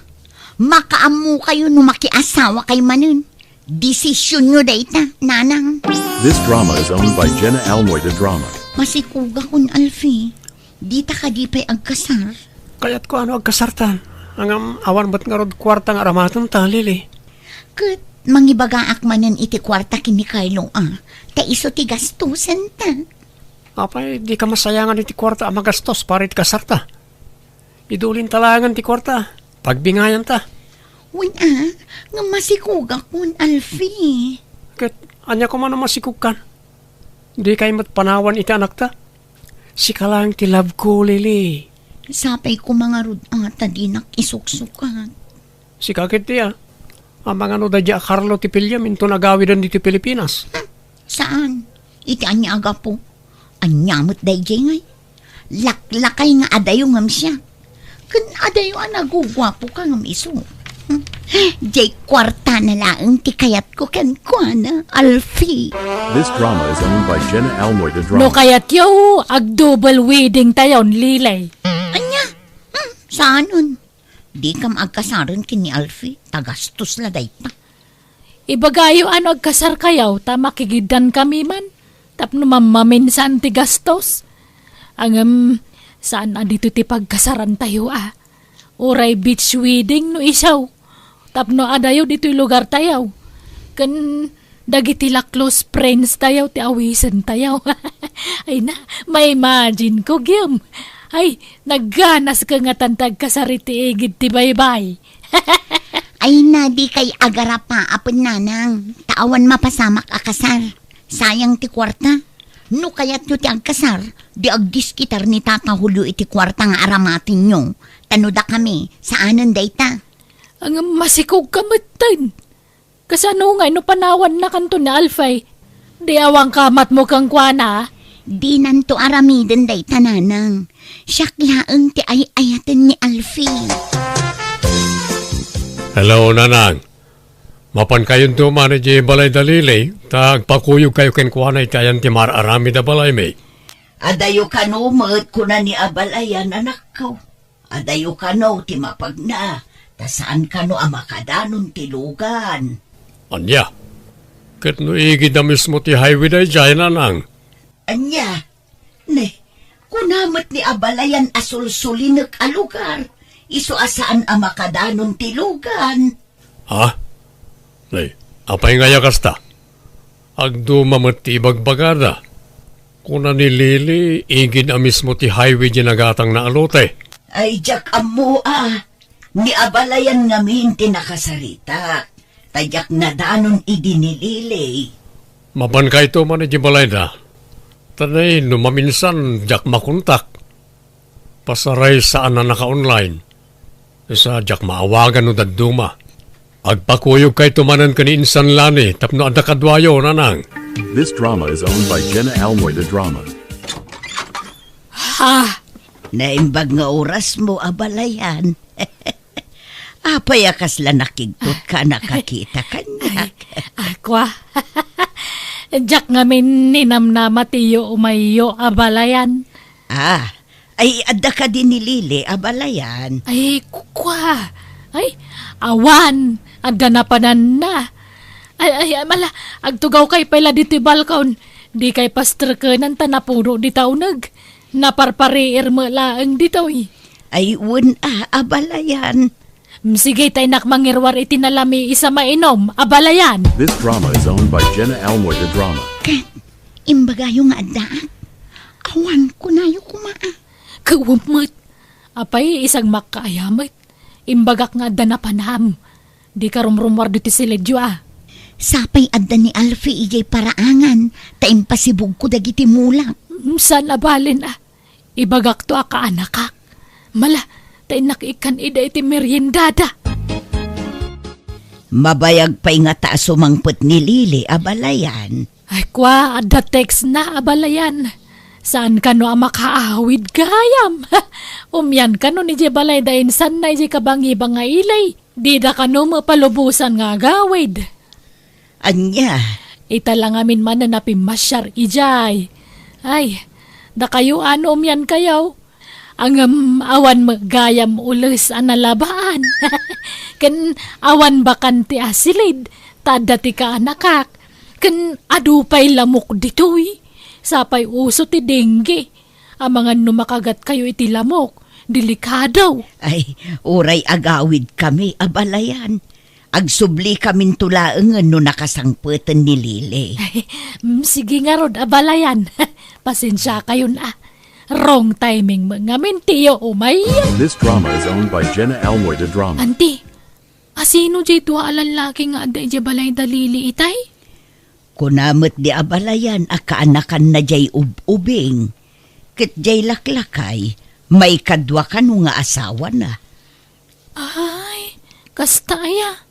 Makaammokayo no makiasawakay manen. Desisionyo dayta, nanang. This drama is owned by Jenna Almoy de Drama. Masikogakon, Alfie. Dita kadi pay agkasar? Kayatko a no agkasarta. Ngem awan met ngarud kuarta nga aramatenta, Lily. Ket mangibagaak manen iti kuarta ken ni Carlo, a. Ta isu ti gastosenta. Apay, dika masayangan iti kuarta a magastos para iti kasarta. Idulinta laengen ti kuarta. Pagbingayanta. Wen a, nga masikogakon, Alfie. Ket ania koma no masikogkan? Dikay met panawan iti anakta? Sika laeng ti love ko, Lily. Sapay koma ngarud a ta dinak isuksukat. Sika ketdi a. Amangan no daydi a Carlo ti piliem inton agawiden ditoy Pilipinas. Hmm, saan? Iti ania a gapu? Ania met daydiay ngay? Laklakay nga adayo ngem siak. Ken adayo a naguguapoka ngem isu. Hmm, diay kuartana laeng ti kayatko kenkuana, Alfie. This drama is owned by Jenna Almoy de Drama. No kayatyo, ag-double wedding tayon, Lily. Ania? Hmm, saanen? Dikam agkasaren ken ni Alfie, ta gastos la dayta. Ibagayo a no agkasarkayo ta makigiddankami man, tapno mammaminsan ti gastos. Ngem, saan a ditoy ti pagkasarantayo a. Uray beach wedding no isu. Tapno adayo ditoy lugartayo. Ken dagiti la close friends tayo ti awisentayo. Ay na, ma-imagine ko, Gem. Ay, nagganas ka nga tan ti agkasar iti igid ti baybay. Ay na, dikay agarapa, apo nanang, ta awan mapasamak a kasar. Sayang ti kuarta. No kayatyo ti agkasar, di agdiskitar ni Tata Julio iti kuarta nga aramatenyo. Ta no dakami, saanen dayta. Ngem masikog ka metten. Kasano ngay no panawannakanto ni Alfie? Di awan kamatmo kenkuana? Dinanto aramiden dayta, nanang. Siak laeng ti ay-ayaten ni Alfie. Hello, nanang. Mapankayonto man idiay balay da Lily, ta agpakuyogkayo kenkuana iti ayan ti mar-aramid a balaymi. Adayo kano met, kuna ni abalayan, anakko. Adayo kano ti mapagna, ta saan kano a makadanon ti lugan. Ania? Ket no igid a mismo ti highway daydiay, nanang? Ania? Ne, kuna met ni abalayan a sulsulinek a lugar, isu a saan a makadanon ti lugan. Ha? Nay, apay ngay a kasta? Agduma met ti ibagbagada. Kuna ni Lily, igid a mismo ti highway di nagatangna a lote. Ay, diak ammo a. Ni abalayan ngamin ti nakasaritak. Ta diak nadanon idi ni Lily. Mapankayto man idi balayda. Ta nay, no maminsan, diak makontak. Pasaray saan a naka-online. Sa diak maawagan no dadduma. Agpakuyogkayto manen ken ni Insan Lani tapno adda kaduayo, nanang. This drama is owned by Jenna Almoy de Drama. Ha? Naimbag nga orasmo, abalayan. Apay a kasla nakigtot ka a nakakita kaniak? Ay, akua. Diak ngamin ninamnama ti iyo umayyo, abalayan. Ah, ay, adda kadi ni Lily, abalayan? Ay, kua. Ay, awan. Adda napananna. Ay, ay, ay, mala, agtugawkay pay la ditoy balkon. Dikay pasterkenan ta napuno dita uneg. Naparpariir met laeng ditoy. Ay, wen a, abalayan. Mm, sige, ta innak mangiruar iti nalami isa mainom, abalayan. This drama is owned by Jenna Almoy de Drama. Ket, imbagayo nga addaak. Awan, kunayo koma a. Kawan met. Apay, isag makkaaya met. Imbagak nga adda napanam. Dika rumrumuar ditoy silidyo a. Sapay adda ni Alfie idiay paraangan, ta impasibugko dagiti mulak. Mm, saan a balen a. Ibagakto a kaanakak. Mala, ta innak ikkan ida iti meriendada. Mabayag pay ngata a sumangpet ni Lily, abalayan. Ay, kua, adda text na, abalayan. Saan kano a makaawid gayam? Umian kano ni Jebalay da insanna iti kabangiba nga ili. Dida kano mapalubosan nga agawid. Ania? Ita la ngamin manen a pimmasiar idiay. Ay, dakayo ano umian kayo? Ngem awan met gayam ules a nalabaan. Ken awan bakante a silid, ta adda ti kaanakak. Ken adu pay lamok ditoy. Sapay uso ti dengue. Amangan no makagat kayo iti lamok, delikado. Ay, uray agawid kami, abalayan. Agsubli kaminto laengen no nakasangpeten ni Lily. Ay, mm, sige ngarud, abalayan. Pasensia kayon a. Wrong timing met ngamin ti iyo umay. This drama is owned by Jenna Almoy de Drama. Anti, asino diay dua a lallaki nga adda idiay balay da Lily itay? Kuna met di abalayan a kaanakanna diay ub-ubing. Ket diay laklakay, maikadua kano nga asawana. Ay, kasta aya.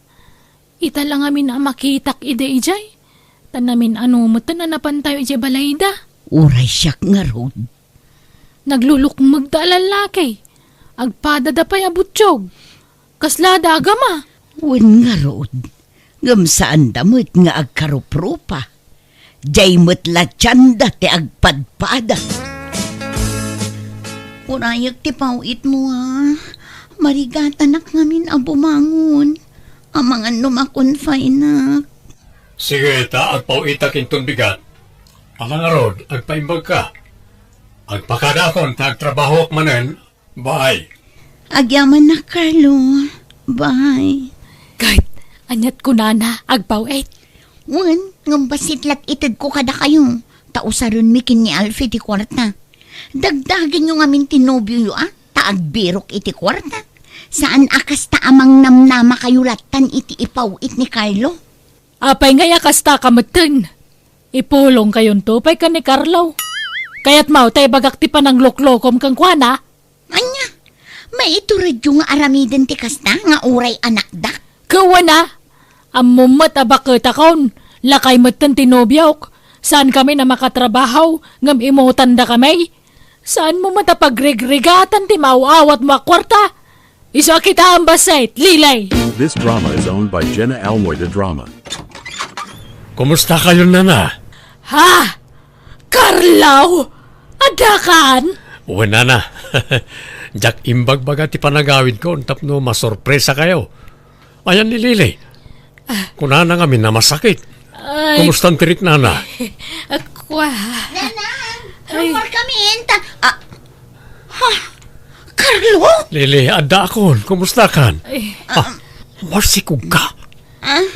Ita la ngamin a makitak idi idiay. Ta namin-ano metten a napantayo idiay balayda. Uray siak ngarud. Naglulukmegda a lallaki. Agpadada pay a butiog. Kasla da agama. Wen ngarud. Ngem saanda met nga agkaruprupa. Diay met la tianda ti agpadpada. Urayek ti paw-itmo a. Marigatanak ngamin a bumangon. Amangan no makonfineak. Sige, ta agpaw-itak inton bigat. Ala ngarud, agpaimbagka. Agpakadaakon ta agtrabahoak manen. Bye. Agyamanak, Carlo. Bye. Ket, aniat kunana, agpaw-it? Wen, ngem bassit la't itedko kadakayo. Ta usarenmi ken ni Alfie ti kuarta. Dagdagenyo ngamin ti nobioyo a, ta agbirok iti kuarta. Saan a kasta a mangnamnamakayo lattan iti ipaw-it ni Carlo. Apay ngay a kasta ka metten? Ipulongkayonto pay ken ni Carlo. Kayatmo ta ibagak ti panangluklokom kenkuana? Ania? Maituredyo nga aramiden ti kasta nga uray anakdak? Ket wen a, ammom met a baketakon, lakay metten ti nobiok. Saankami a makatrabaho, ngem imutandakami. Saanmo met a pagrigrigatan ti maaw-awatmo a kuarta. Isu a kitaem bassit, Lily. This drama is owned by Jenna Almoy de Drama. Kumusta kayo, Nana? Ha? Carlo? Addakan? Wen, Nana. Diak imbagbaga ti panagawidko tapno masorpresa kayo. Ayan ni Lily. Ah. Kunana ngamin a masakit. Ay. Kumusta ti riknana? Kua. Nanang, ay. Rumor kami, enta. Ah, ha? Carlo? Lily, addaakon. Kumusta kan? Ay. Ah, masikog ka? Ah,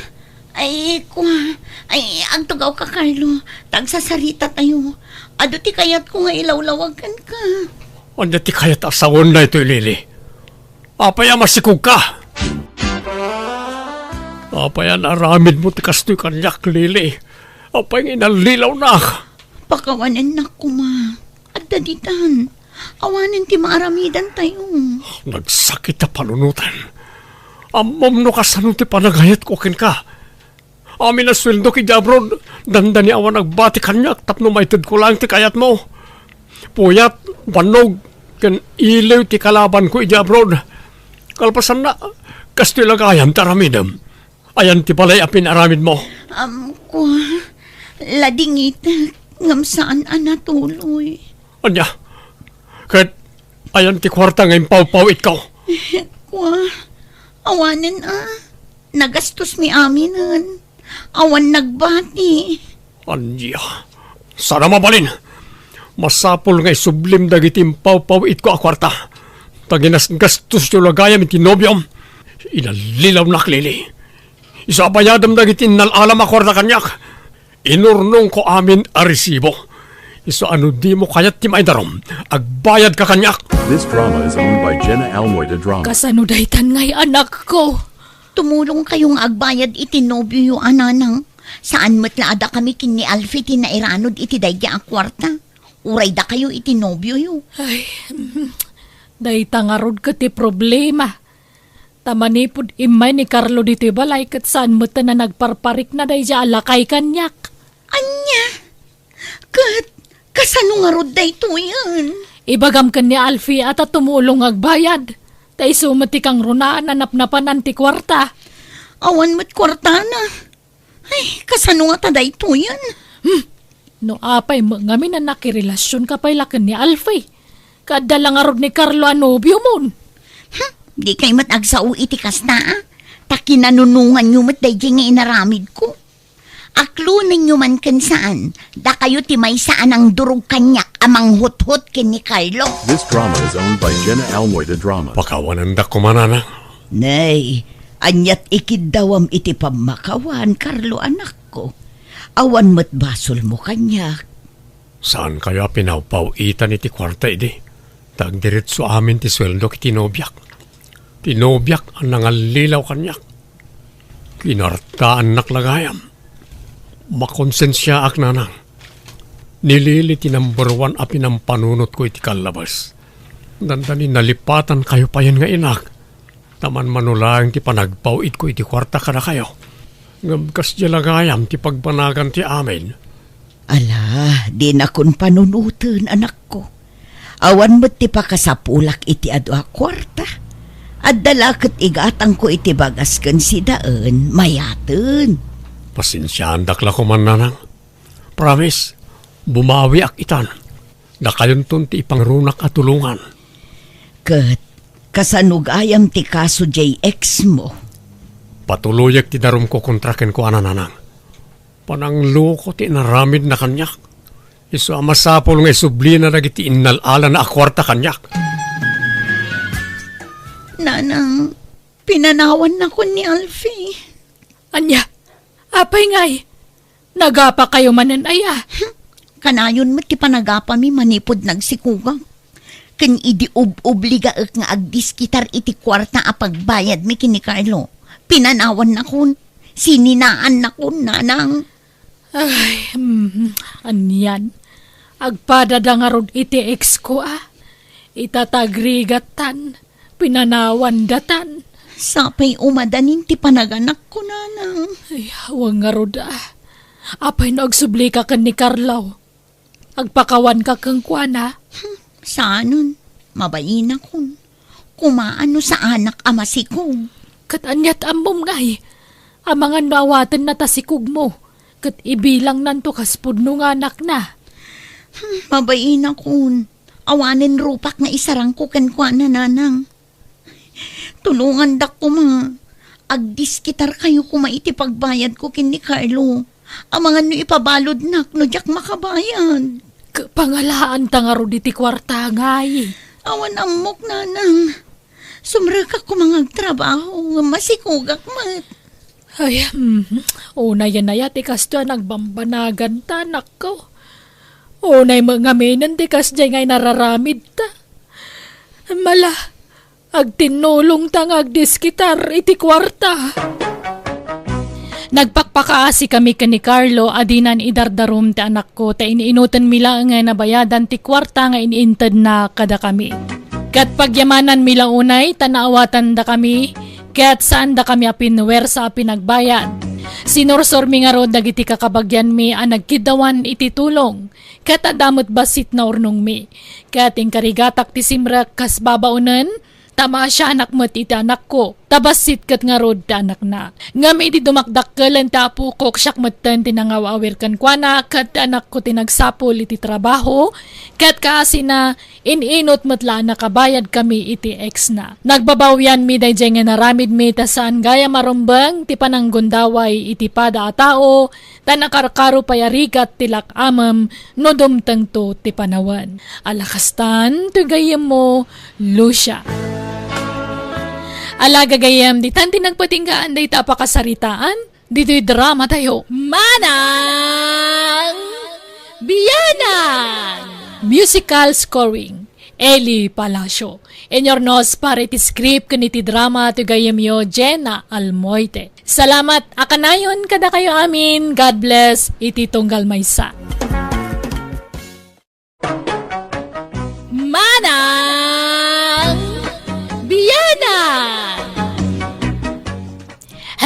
ay, kua. Ay, agtugawka, Carlo. Tagsasarita tayo. Adu ti kayatko nga ilawlawag kenka. Ania ti kayat a sawen daytoy, Lily? Apay a masikog ka? Apay a naaramidmo ti kastoy kaniak, Lily? Apay nga inallilawnak? Pakawanennak koma. Adda ditan. Awanen ti maaramidantayo. Nagsakit a panunoten. Ammom no kasano ti panagayatko kenka. Amin a sueldok idiay abroad, dandani awan agbati kaniak tapno maitedko laeng ti kayatmo. Puyat, bannog, ken iliw ti kalabanko idiay abroad. Kalpasanna, kastoy la gayam ti aramidem. Ayan ti balay a pinaramidmo. Am, kua, ladingitek, ngem saan a natuloy. Ania? Ket ayan ti kuarta nga impawpaw-itko? Kua, awanen a. Nagastosmi aminen. Awan nagbati. Ania? Saan a mabalin. Masapul nga isublim dagiti impawpaw-itko a kuarta. Ta ginasgastosyo la gayam iti nobiom. Inallilawnak, Lily. Isu a bayadem dagiti innal-alam a kuarta kaniak. Inurnongko amin a resibo. Isu a no dimo kayat ti maidarom, agbayadka kaniak. This drama is owned by Jenna Almoy de Drama. Kasano daytan ngay, anakko? Tumulongkayo nga agbayad iti nobioyo a nanang. Saan met la a dakami ken ni Alfie ti nairanod iti daydi a kuarta. Uray dakayo iti nobioyo. Ay, mm, dayta ngarud ket ti problema. Ta manipud immay ni Carlo ditoy balay ket saan met a nagparparikna daydiay a lakay kaniak. Ania? Ket kasano ngarud daytoyen? Ibagam ken ni Alfie a ta tumulong agbayad. Ta isu met ti kangrunaan a napnapanan ti kuarta. Awan met kuartana. Ay, kasano ngata daytoyen? Hmm. No apay met ngamin a nakirelasionka pay la ken ni Alfie? Kaadda la ngarud ni Carlo a nobiomon. Hmm, dikay met agsao iti kasta, a? Ta kinanunonganyo met daydiay nga inaramidko. Aklonenyo man ken saan, dakayo ti maysa a nangdurog kaniak a manghuthot ken ni Carlo. This drama is owned by Jenna Almoy the Drama. Pakawanendak koma, nanang. Nay, aniat ikiddawam iti pammakawan, Carlo, anakko? Awan met basolmo kaniak. Saankayo a pinawpaw-itan iti kuarta idi? Ta agdiretso amin ti sueldok iti nobiak. Ti nobiak a nangallilaw kaniak. Kinartaannak la gayam. Makonsensiaak, nanang. Ni Lily ti number one a pinampanunotko iti kallabes. Dandani nalipatankayo payen nga inak. Ta manmano laeng ti panagpaw-itko iti kuarta kadakayo. Ngem kasdiay la gayam ti pagbanagan ti amin. Ala, dinakon panunoten, anakko. Awan met ti pakasapulak iti adu a kuarta. Adda la ket igatangko iti bagas ken sidaen, mayaten. Pasensiaandak la koman, nanang. Promise, bumawiak itan. Dakayonton ti ipangrunak a tulongan. Ket kasano gayam ti kaso jay ex mo? Patuloyek ti darumko kontra kenkuana, nanang. Panangloko ti inaramidna kaniak. Isu a masapul nga isublina dagiti innal-alana a kuarta kaniak. Nanang, pinanawannakon ni Alfie. Ania? Apay ngay? Nagapakayo manen aya? Hmm, kanayon met ti panagapami manipud nagsikogak. Ken idi ub-obligaek nga agdiskitar iti kuarta a pagbayadmi ken ni Carlo, pinanawannakon, sininaannakon, nanang. Ay, mm, anian. Agpadada ngarud iti ex ko, a. Ita ta agrigattan, pinanawandatan. Sapay umadanin ti panaganakko, nanang. Ay, awan ngarud, a. Apay no agsublika ken ni Carlo? Agpakawanka kenkuana? Hmm, saanen. Mabainakon. Kumaan no saanak a masikog. Ket aniat ammom ngay? Amangan no awatenna ta sikogmo, ket ibilangnanto kas pudno nga anakna. Hmm, mabainakon. Awanen rupak nga isarangko kenkuana, nanang. Tulongandak koma. Agdiskitarkayo koma iti pagbayadko ken ni Carlo. Amangan no ipabaludnak no diak makabayad. K-, pangalaanta ngarud iti kuarta ngay? Awan ammok, nanang. Sumrekak koma nga agtrabaho, ngem masikogak met. Ay, mhm. Unay a naya ti kastoy a nagbambanagan ta, anakko. Unay met ngaminen ti kasdiay nga inararamid ta. Mala, agtinnulong ta nga agdiskitar iti kuarta. Nagpakpakaasikami ken ni Carlo a dinan idardarum ti anakko ta in-inutenmi laeng nga nabayadan ti kuarta nga in-intedna kadakami. Ket pagyamananmi la unay ta naawatandakami ket saandakami a pinuwersa a pinagbayad. Sinursormi ngarud dagiti kakabagyanmi a nagkiddawan iti tulong, ket adda met bassit naurnongmi. Ket inkarigatak ti simrek kas babaonen, ta maasianak met iti anakko, ta bassit ket ngarud ti anakna. Ngem idi dumakdakkelen ti apokok, siak metten ti nangaw-awir kenkuana, ket ti anakko ti nagsapul iti trabaho, ket kaasina, in-inut met la a nakabayadkami iti ex-na. Nagbabawianmi daydiay nga inaramidmi ta saan gayam a rumbeng ti pananggundaway iti pada a tao, ta nakarkaro pay a rigat ti lak-amem no dumtengto ti panawen. Ala kastan, toy gayyemmo, Lucia. Ala gagayyem, ditan ti nagpatinggaan dayta a pakasaritaan, ditoy drama tayo. Manang Bianang! Musical scoring, Eli Palacio. Inurnos para iti script ken iti drama ti gayyemyo, Jenna Almoite. Salamat a kanayon kadakayo amin. God bless iti tunggal maysa. Manang Bianang!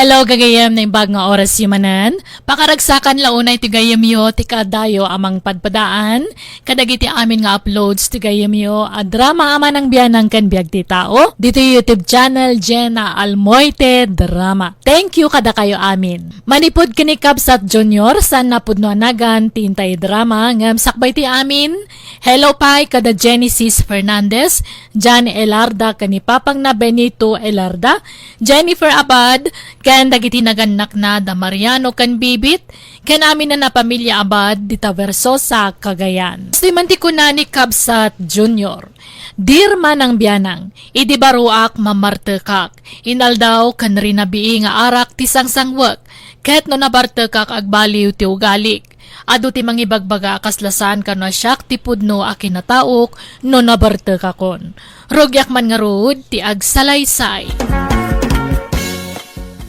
Hello, gagayem, naimbag nga oras manen. Pakaragsakan la unay ti gayemyo ti kaadayo a mangpadpadaan kadagiti amin nga uploads ti gayemyo a drama a manang bianang ken biag ti tao ditoy YouTube channel Jenna Almoite Drama. Thank you kadakayo amin. Manipud ken ni Kabsat Junior, saan a pudno a nagan ti intay drama ngem sakbay ti amin. Hello pay kada Genesis Fernandez, Jan Elarda ken ni papangna Benito Elarda, Jennifer Abad, ken dagiti nagannakna da Mariano ken Bibit, ken amin a pamilya Abad dita Versosa, Cagayan. Kastoy man ti kuna ni Kabsat Junior, "Dear manang bianang, idi baruak mamartekak, inaldaw ken rinabii nga arak ti sangsangwek, ket no nabartekak agbaliw ti ugalik. Adu ti mangibagbaga a kasla saan kano a siak ti pudno a kinataok no nabartekakon. Rugiak man ngarud ti agsalaysay."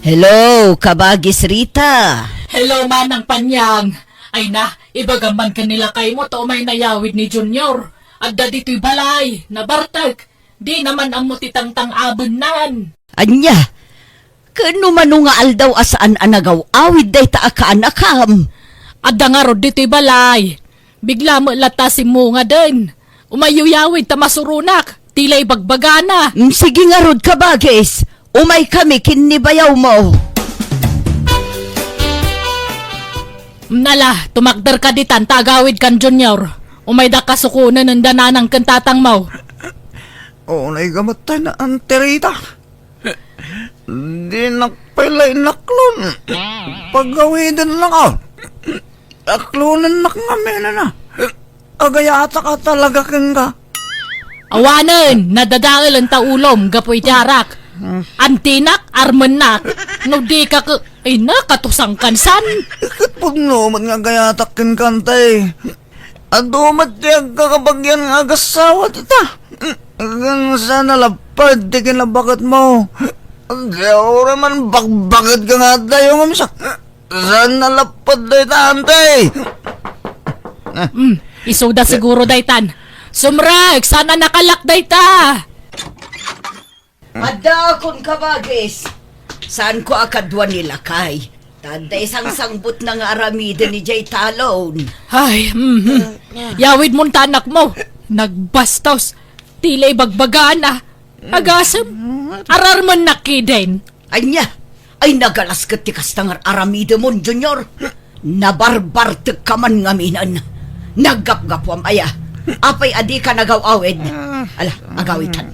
Hello, kabagis Rita. Hello, Manang Panyang. Ay na, ibagam man ken ni lakaymo ta umay nayawid ni Junior. Adda ditoy balay, nabartek. Di naman ammo ti tangtang-abennan. Ania? Ken no mano nga aldaw a saan a nagaw-awid dayta a kaanakam? Adda ngarud ditoy balay. Bigla met latta simmungaden. Umayyo yawid ta masuronak. Tila ibagbagana. Mm, sige ngarud, kabagis. Umaykami ken ni bayawmo. Nala, tumakderka ditan ta agawidkan, Junior. Umayda kasukonen enda nanang ken tatangmo. Unay gamatay na, Auntie Rita. Dinak pay la inaklon. Pagawidennaka. Aklonennak ngamin a. Agayatak a talaga kenka. Awanen, nadadaelen ta ulom gapu iti arak. Antinak, armennak. No dika ke-, ay na, katusang kansan. Ket pudno met nga agayatak kenka, Auntie. Adu met ti agkakabagian nga agassawa dita. Ken saan a lapad ti kinabaketmo. Di uray man bakbaketka nga adda, ngem sa-, saan a lapad dayta, Auntie. Mm, isuda siguro daytan. Sumrek, saan a nakalak dayta. Addaakon, kabagis. Saanko a kadua ni lakay. Ta adda isangsangbutna nga aramiden idiay talon. Ay, mhm. Yawidmon ta, anakmo. Nagbastos. Tila ibagbagana. Agasem. Ararmennak kiden. Ania? Ay, nagalas ket ti kasta nga ar-aramidemon, Junior. Nabarbartekka man ngaminen. Naggapgapuam aya. Apay a dika nagaw-awid? Ala, agawidkan.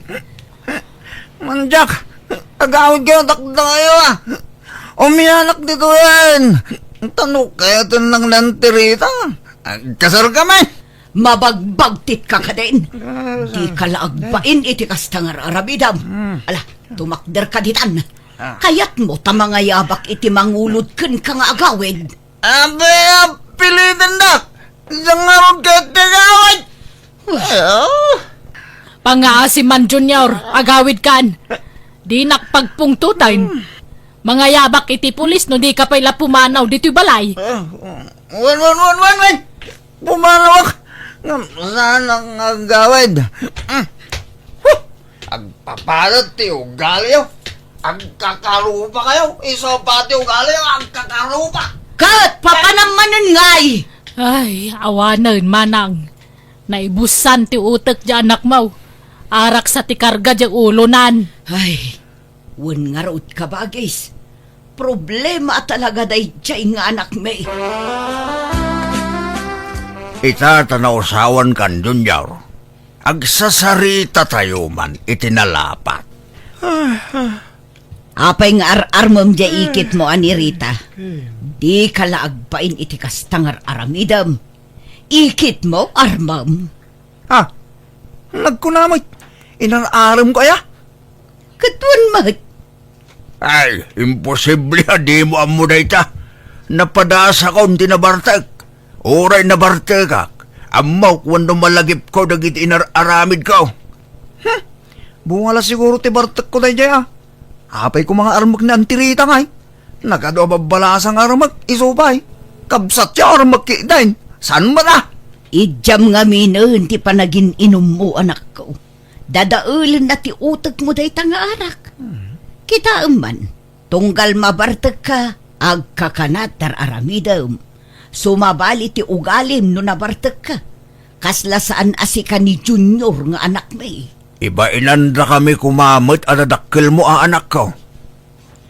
Mandiak, agawidkayo dakdakayo a. Umianak ditoyen. Ta no kayatennak ni Auntie Rita, agkasarkami. Mabagbagtitka kadin. Dika la agbain iti kasta nga ar-aramidem. Ala, tumakderka ditan. Kayatmo ta mangayabak iti mangulod kenka nga agawid? Apay a pilitendak? Diak ngarud ket ti agawid. Pangngaasim man, Junior, agawidkan. Dinak pagpungtoten. Mangayabak iti pulis no dika pay la pumanaw ditoy balay. Wen, wen, wen, wen, wen. Pumanawak. Ngem saanak nga agawid. Huh! Agpapadet ti ugaliyo. Agkakarupakayo. Isu pay ti ugaliyo, agkakarupa. Ket papanam manen ngay. Ay, awanen, manang. Naibusan ti utek ti anakmo. Arak sa ti karga ti ulonan. Ay, wen ngarud, kabagis. Problema a talaga daydiay nga anakmi. Ita ta nausawankan, Junior. Agsasarita tayo man iti nalapat. Apay nga ar-armem diay ikitmo a ni Rita? Dika la agbain iti kasta nga ar-aramidem. Ikitmo, armem. Ah, nagkuna met, inar-aremko aya? Ket wen met. Ay, imposible a dimo ammo dayta. Napadasakon ti nabartek. Uray nabartekak, ammok wenno malagipko dagiti inar-aramidko. Hmm, bunga la siguro ti bartekko daydiay a. Apay koma nga armek ni Auntie Rita ngay? Nagadu a babbalasa nga armek, isu pay. Kabsat ti armek kiden. Saan met a? Idiam ngaminen ti panagin-inummo, anakko. Dadaelenna ti utekmo dayta nga arak. Kitaem man, Tunggal mabartekka, agkakanat ti ar-aramidem. Sumabali ti ugalim no nabartekka. Kasla saan a sika ni Junior nga anakmi. Ibainandakami koma met a dadakkelmo a anakko.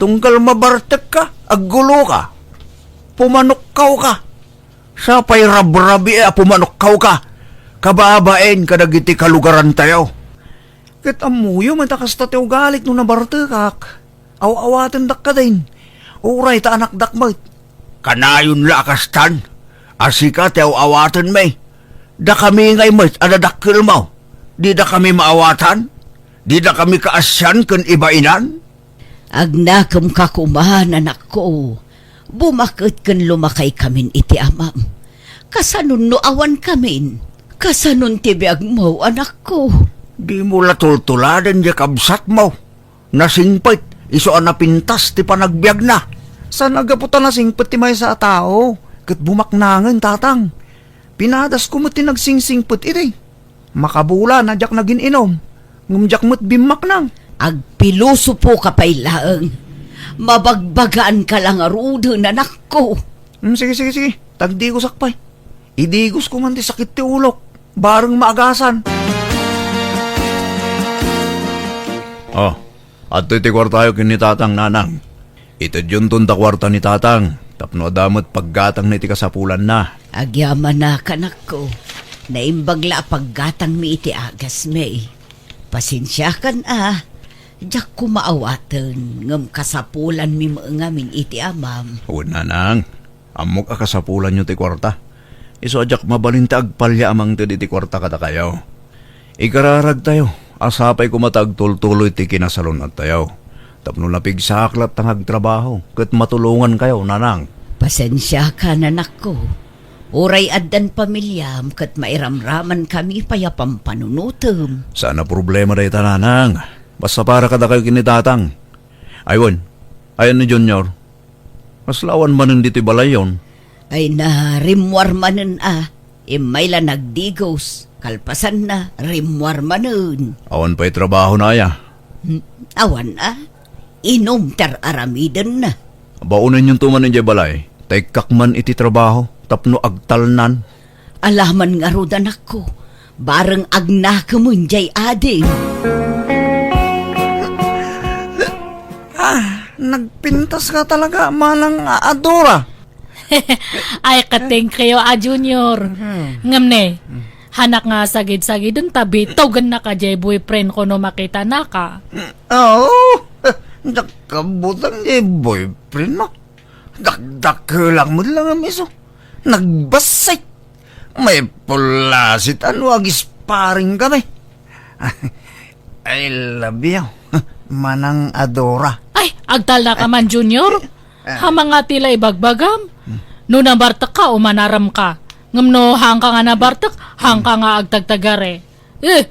Tunggal mabartekka, agguloka. Pumanokkawka. Sapay rabrabii a pumanokkawka. Kababain kadagiti kalugarantayo. Ket ammoyo met a kasta ti ugalik no nabartekak. Aw-awatendak kadin. Uray ta anakdak met. Kanayon la a kastan, a sika ti aw-awatenmi. Dakami ngay met a dadakkelmo. Didakami maawatan? Didakami kaasian ken ibainan? Agnakemka koma, anakko. Bumaket ken lumakaykamin iti amam. Kasanon no awankamin? Kasanon ti biagmo, anakko? Dimo la tultuladen diay kabsatmo. Nasingpet, isu a napintas ti panagbiagna. Saan a gapu ta nasingpet ti maysa a tao, ket bumaknangen, tatang. Pinadasko met ti nagsingsingpet idi. Makabulan a diak nagin-inom, ngem diak met bimmaknang. Agpilosopoka pay laeng. Mabagbagaanka la ngaruden, anakko. Hmm, sige, sige, sige. Tagdigosak pay. Idigosko man ti sakit ti ulok. Bareng maagasan. Oh, adtoy ti kuartayo ken ni Tatang, Nanang. Itedyonton ta kuarta ni Tatang, tapno adda met paggatangna iti kasapulanna. Agyamanak, anakko. Naimbag la a paggatangmi iti agasmi. Pasensiakan a, diak koma awaten, ngem kasapulanmi met ngamin iti amam. Wen, Nanang. Ammok a kasapulanyo ti kuarta. Isu a diak mabalin ti agpalya a mangted iti kuarta kadakayo. Ikararagtayo a sapay koma ta agtultuloy ti kinasalun-attayo. Tapno napigsaak latta nga agtrabaho ket matulongankayo, Nanang. Pasensiakan, anakko. Uray addan pamiliam ket mairamramankami pay a pampanunotem. Saan a problema dayta, Nanang. Basta para kadakayo ken ni Tatang. Ay wen, ayan ni Junior? Kasla awan manen ditoy balayyon? Ay, na, rimmuar manen a. Immay la nagdigos. Kalpasanna, rimmuar manen. Awan pay trabahona aya? Hmm, awan a. Inum ti ar-aramidenna. Baonanyonto man idiay balay, ta ikkak man iti trabaho tapno agtalnan. Alaman ngarud, anakko, bareng agnakemen diay adim. Ah, nagpintaska talaga, manang a-, Adora. Ay, katingkeyo a Junior. Hmm. Ngem ne, hmm, hanak nga sagid-sagiden ta bitugennaka diay boyfriend ko no makitanaka. Oo, diak kabutang diay boyfriend mo. Dakdakelak met la ngem isu. Nagbassit. Maipullasit a no agisparing kami. I love you, manang Adora. Ay, agtalnaka man, Junior. Ah. Hamangati la ibagbagam. Hmm. No nabartekka o manaramka. Ngem no haanka nga nabartek, haanka nga agtagtagare. Eh,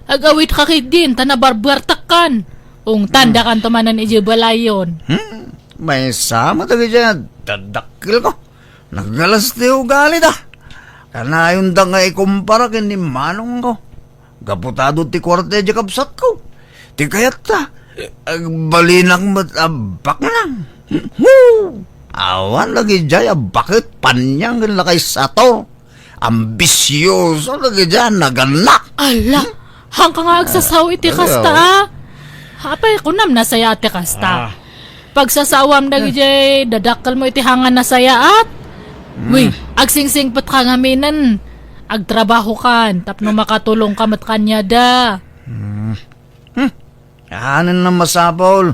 ag-awitka ketdin, ta nabarbartekkan. Ungtandakanto manen idiay balayyon. Hmm, maysa met dagiti a dadakkelko. Nagalas ti ugalida. Kanayonda nga ikumpara ken ni manongko. Gapu ta adu ti kuarta idiay kabsatko. Ti kayatta, agbalinak met a baknang. Hu! Awan lagi diay a baket, paniang ken lakay sator. Ambisioso dagiti a nagannak. Ala, haanka nga agsasao iti kasta, a. Apay, kunam nasayaat ti kasta. Ah. Pagsasaoam dagiti dadakkelmo iti haanka nasayaat. Hmm. Wi, agsingsingpetka ngaminen. Agtrabahokan tapno makatulongka met kaniada. Hmm. Hmm. Anen a masapul.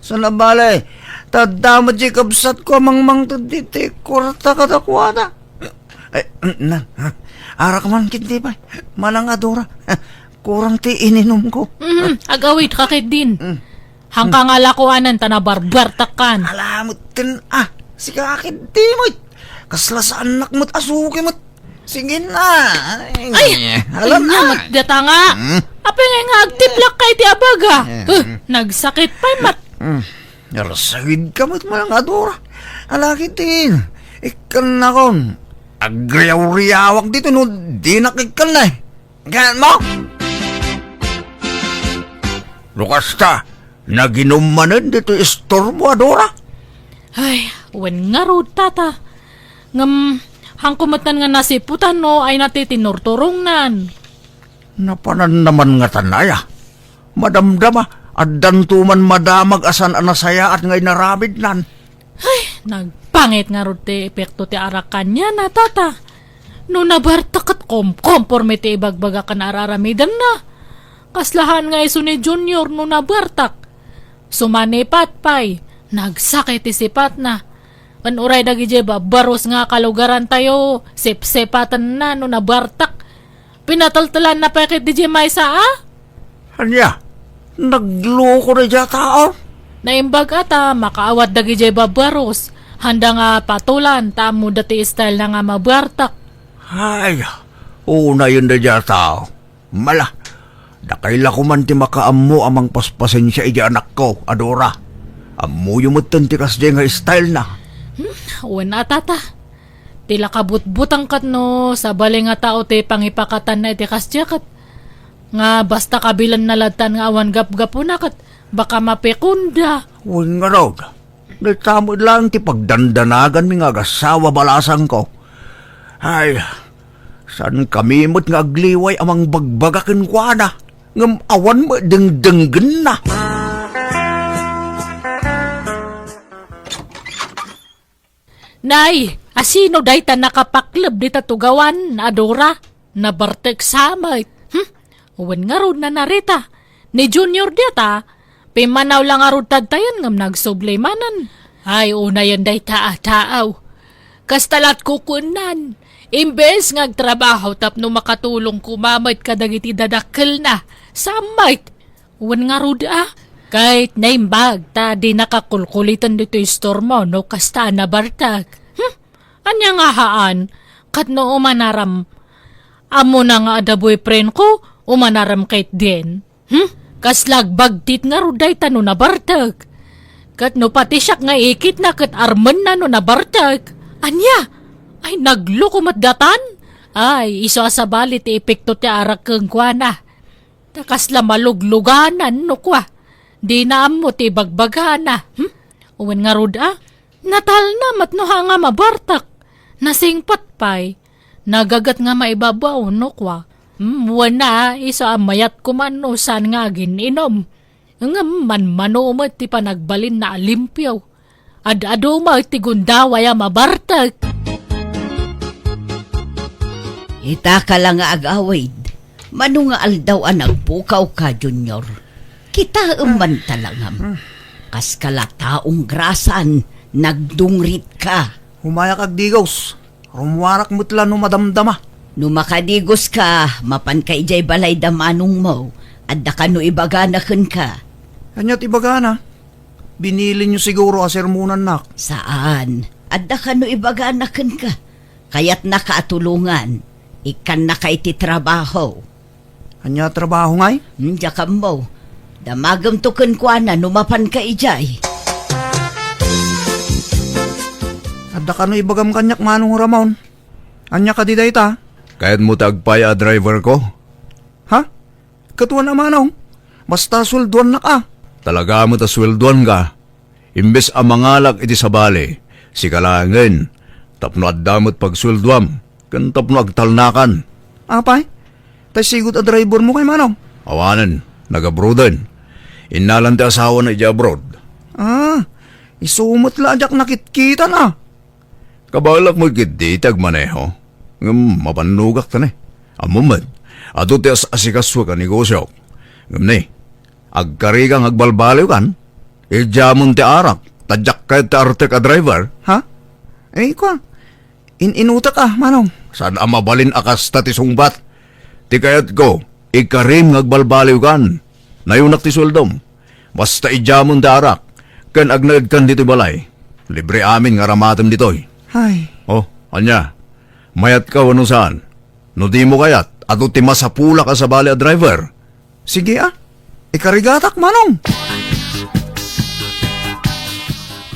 Saan a bale, ta adda met diay kabsatko a mangmangted iti kuarta kadakuada. Ay, na, arak man ketdi pay, manang Adora. Kurang ti ininumko. Mm, ag-awitka ketdin. Mm. Haanka nga lakuanen ta nabarbartekkan. Ala met ken, ah, sika ketdi met. Kasla saannak met a suki met. Sige na. Ay, ala na. Ania met data nga. Hmm? Apay nga nga agtiplak ka iti abaga? Eh, huh, hmm, nagsakit pay met. Hmm. Narsagidka met, manang Adora. Ala ketdin. Ikkannakon. Agriaw-riawak ditoy no dinak ikkanna, eh. Kayatmo? No kasta, Naginum manen ditoy istormo a Dora? Ay, wen ngarud, tata. Ngem, haanko metten nga nasiputan no ay natitinorturongnan. Napanan naman ngatan aya. Madamdama, addanto man madamag a saan a nasayaat nga inaramidnan. Ay, nagpangit ngarud ti epekto ti arak kaniana, tata. No nabartek ket kom-, komporme ti ibagbaga ken ar-aramidenna. Kasla haan nga isu ni Junior no nabartek. Sumanipat pay, nagsakit ti sipatna. Ken uray dagidiay babbarus nga kalugarantayo, sipsipatenna no nabartek. Pinateltelanna pay ket didiay maysa a? Ania? Nagloko daydiay a tao? Naimbag a ta makaawat dagidiay babbarus. Haanda nga patolan ta ammoda ti style na nga mabartek. Ay, unayen daydiay a tao. Mala, dakay la koman ti makaammo a mangpaspasensia idiay anakko a Dora. Ammoyo metten ti kasdiay nga style na. Hmm, wen a, tata. Ti la kabutbutang ket no sabali nga tao ti pangipakatanna iti kasdiay ket nga basta kabilenna lattan nga awan gapgapuna ket baka mapikonda. Wen ngarud, dayta met laeng ti pagdandanaganmi nga agassawa balasangko. Ay, saankami met nga agliway a mangbagbaga kenkuana, ngem awan met dengdenggenna. Nay, asino dayta nakapakleb dita tugawan a Dora? Nabartek sa met. Hmm? Wen ngarud na narita. Ni Junior dita, pimmanaw la ngarud tadtayen ngem nagsubli manen. Ay, unayen dayta a taaw. Kasta lat kukuennan. Imbes nga agtrabaho tapno makatulong koma met kadagiti dadakkelna, sa met. Wen ngarud a, ket naimbag ta dinaka kulkuliten ditoy istormo no kasta a nabartek. Hmm? Ania nga haan? Ket no umanaram, ammona nga adda boyfriend ko, umanaram ketdin. Hmm? Kasla agbagtit ngarud dayta no nabartek. Ket no pati siak nga ikitna ket armenna no nabartek. Ania? Ay, nagloko met datan? Ay, isu a sabali ti epekto ti arak kenkuana. Ta kasla malugluganan no kua, dina ammo ti ibagbagana. Hmm? Wen ngarud a, natalna met no haan nga mabartek. Nasingpet pay, nagaget nga maibabaw no kua. Hmm, wen a, isu a mayat koman no saan nga agin-inom. Ngem manmano met ti panagbalinna a limpio. Ad-adu met ti gundaway a mabartek. Ita ka la nga agawid, mano nga aldaw a nagpukawka, Junior? Kitaem man talangam. Kaska la taong grasan, nagdungritka. Umayak agdigos. Rummuarak met la no madamdama. No makadigoska, mapanka idiay balay da manongmo. Adda kano ibagana kenka. Ania ti ibagana? Binilinyo siguro a sermonannak. Saan. Adda kano ibagana kenka. Kayatnaka a tulongan. Ikkannaka iti trabaho. Ania a trabaho ngay? Hmm, diak ammo. Damagemto kenkuana no mapanka idiay. Adda kano ibagam kaniak, Manong Ramon? Ania kadi dayta? Kayatmo ti agpay a driver ko? Ha? Ket wen a, Manong. Basta sueldoannak a. Talaga met a sueldoanka. Imbes a mangalak iti sabali, sika laengen, tapno adda met pagsueldoam, ken tapno agtalnakan. Apay, tay sigud a drivermo kay, Manong? Awanen, nag-abroaden. Innalan ti asawana idiay abroad. Ah, isu met la a diak nakitkitan a. Kabaelak met ketdi ti agmaneho. Ngem mabannogak ta ne. Ammom met, adu ti as-asikasuek a negosiok. Ngem ne, agkarika nga agbalbaliwkan. Idiamon ti arak, ta diak kayat ti artek a driver. Ha? Eh, kua, in-inutek a, Manong. Saan a mabalin a kasta ti sungbat. Ti kayatko, ikarim nga agbalbaliwkan. Nayunak ti sueldom. Basta idiamon ti arak, ken agnaedkan ditoy balay. Libre amin nga aramatem ditoy. Ay. Oh, ania? Mayatka wenno saan? No dimo kayat, adu ti masapulak a sabali a driver. Sige a. Ikarigatak, Manong.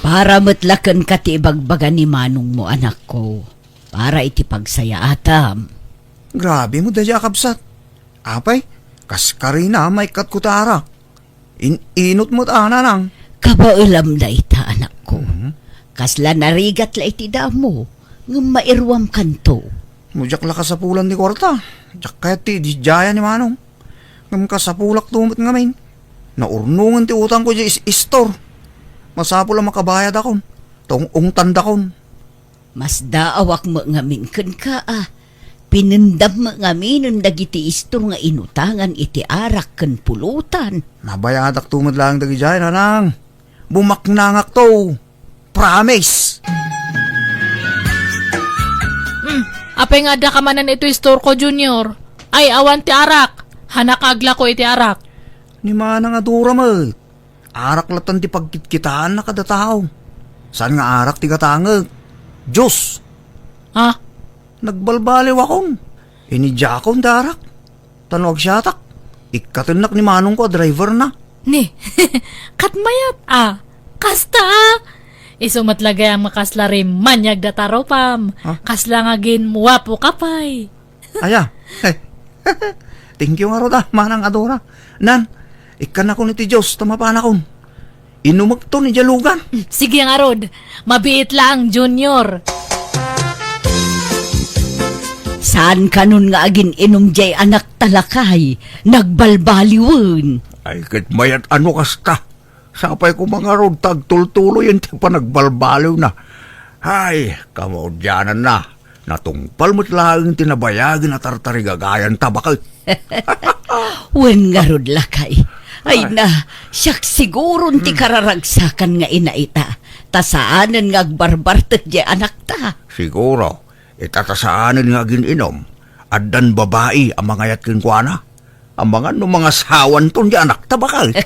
Para met la kenka ti ibagbaga ni manongmo, anakko. Para iti pagsayaatam. Grabe mo, daydiay a kabsat. Apay, kas karina, maikkatko ti arak. In-inot met a, nanang. Kabaelam dayta, anakko. Mhm. Kasla narigat la iti damo, ngem mairuamkanto. No diak la kasapulan ti kuarta, diak kayat ti ididiayan ni Manong. Ngem kasapulakto met ngamin. Naurnongen ti utangko idiay is-, istor. Masapul a makabayadakon. Ta ung-ungtandakon. Masdaawak met ngamin kenka a. Pinendam met ngaminen dagiti istor nga inutangan iti arak ken pulutan. Nabayadakto met laeng dagidiay, nanang. Bumaknangakto. Promise. Hmm, apay nga adda ka manen iti istorko, Junior? Ay, awan ti arak. Hanak aglako iti arak. Ni Manang a Dora met. Arak latan ti pagkitkitaanna kada tao. Saan nga arak ti gatangek? Juice. Ha? Nagbalbaliwakon. Inidiakon ti arak. Ta no agsiatak, ikkatennak ni manongko a driverna. Ni, kat mayat a. Kasta a. Isu met la gayam nga kasla rimmaniag data rupam. Ha? Kasla nga agin-uwapoka pay. Aya. Thank you ngarud a, Manang a Dora. Nan, ikkannakon iti juice ta mapanakon. Inumekton idiay lugan. Sige ngarud, mabiit laeng, Junior. Saan kanon nga agin-inum diay anakta, lakay? Nagbalbaliwen. Ay, ket mayat a no kasta. Sapay koma ngarud ta agtultuloyen ti panagbalbaliwna. Ay, kamaudiananna, natungpal met laeng ti nabayagen a tartarigagayan ta baket. Wen ngarud, lakay. Ay, ay, na, siak siguron ti, hmm, kararagsakan nga ina ita. Ta saanen nga agbarbartek diay anakta. Siguro, ita ta saanen nga agin-inum, addan babai a mangayat kenkuana. Amangan no mangasawanton diay anakta baket.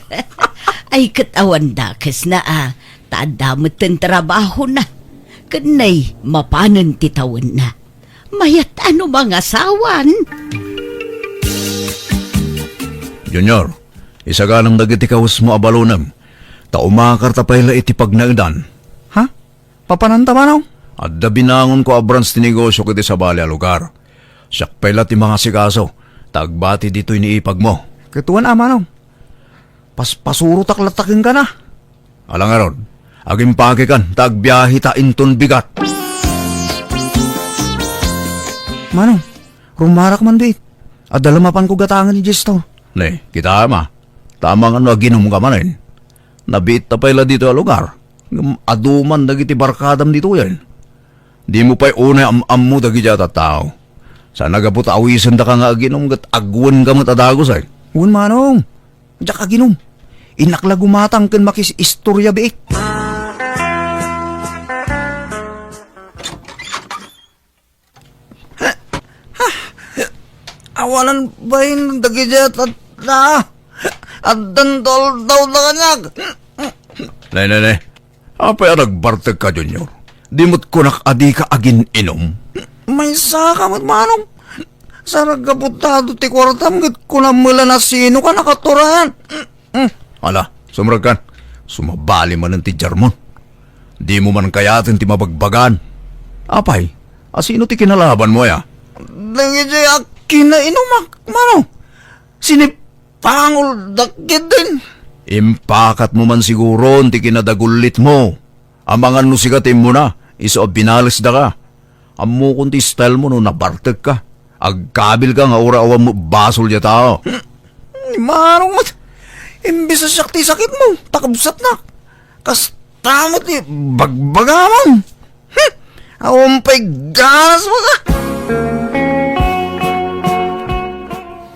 Ay, ket awan dakesna a, ta adda metten trabahona. Ken nay, mapanen ti tawenna. Mayat a no mangasawan. Junior, isaganam dagiti kawesmo a balonem, ta umakarta pay la iti pagnaedan. Ha? Papananta, Manong? Adda binangonko a branch ti negosio iti sabali a lugar. Siak pay la ti mangasikaso, ta agbati ditoy ni ipagmo. Ket wen a, Manong. Paspasurotak latta kenka. Ala ngarud, agimpakekan, ta agbiaheta inton bigat. Manong, rumarak man ditoy. Adda la mapanko gatangen idiay store. Ne, kitaem a. Tama nga no aginumka manen. Nabiitta pay la ditoy a lugar. Ngem adu man dagiti barkadam ditoyen. Dimo pay unay am-ammo dagidiay a tattao. Saan a gapu ta awisendaka nga aginum ket agwenka met a dagus, ay. Wen, Manong. Diak aginum. Innak la gumatang ken makis-istorya biit. Awanan bain dagidiay a tattao. Addan toldaw da kaniak. Nay, nay, nay. Apay a nagbartekka, Junior? Di met kunak a dika agin-inum? Maysaka met, Manong. Sarag a putado ti kuartam ket kunam met la no sinoka nakaturayan. Hmm. Ala, sumrekkan. Sumabali manen ti jarmon. Dimo man kayaten ti mabagbagaan. Apay, a sino ti kinalabanmo, aya? Dagiti a kinainumak, Manong. Sinipangoldak ketdin. Impakatmo man siguron ti kinadagullitmo. Amangan no sika ti immuna, isu a binalesdaka. Ammokon ti stylemo no nabartekka. Agkabilka nga uray awan met basol diay tao. Hmm, Manong met, imbes a siak ti sakitmo, ta kabsatnak. Kasta met ti bagbagamon. Hmm, awan pay ganas mo ka.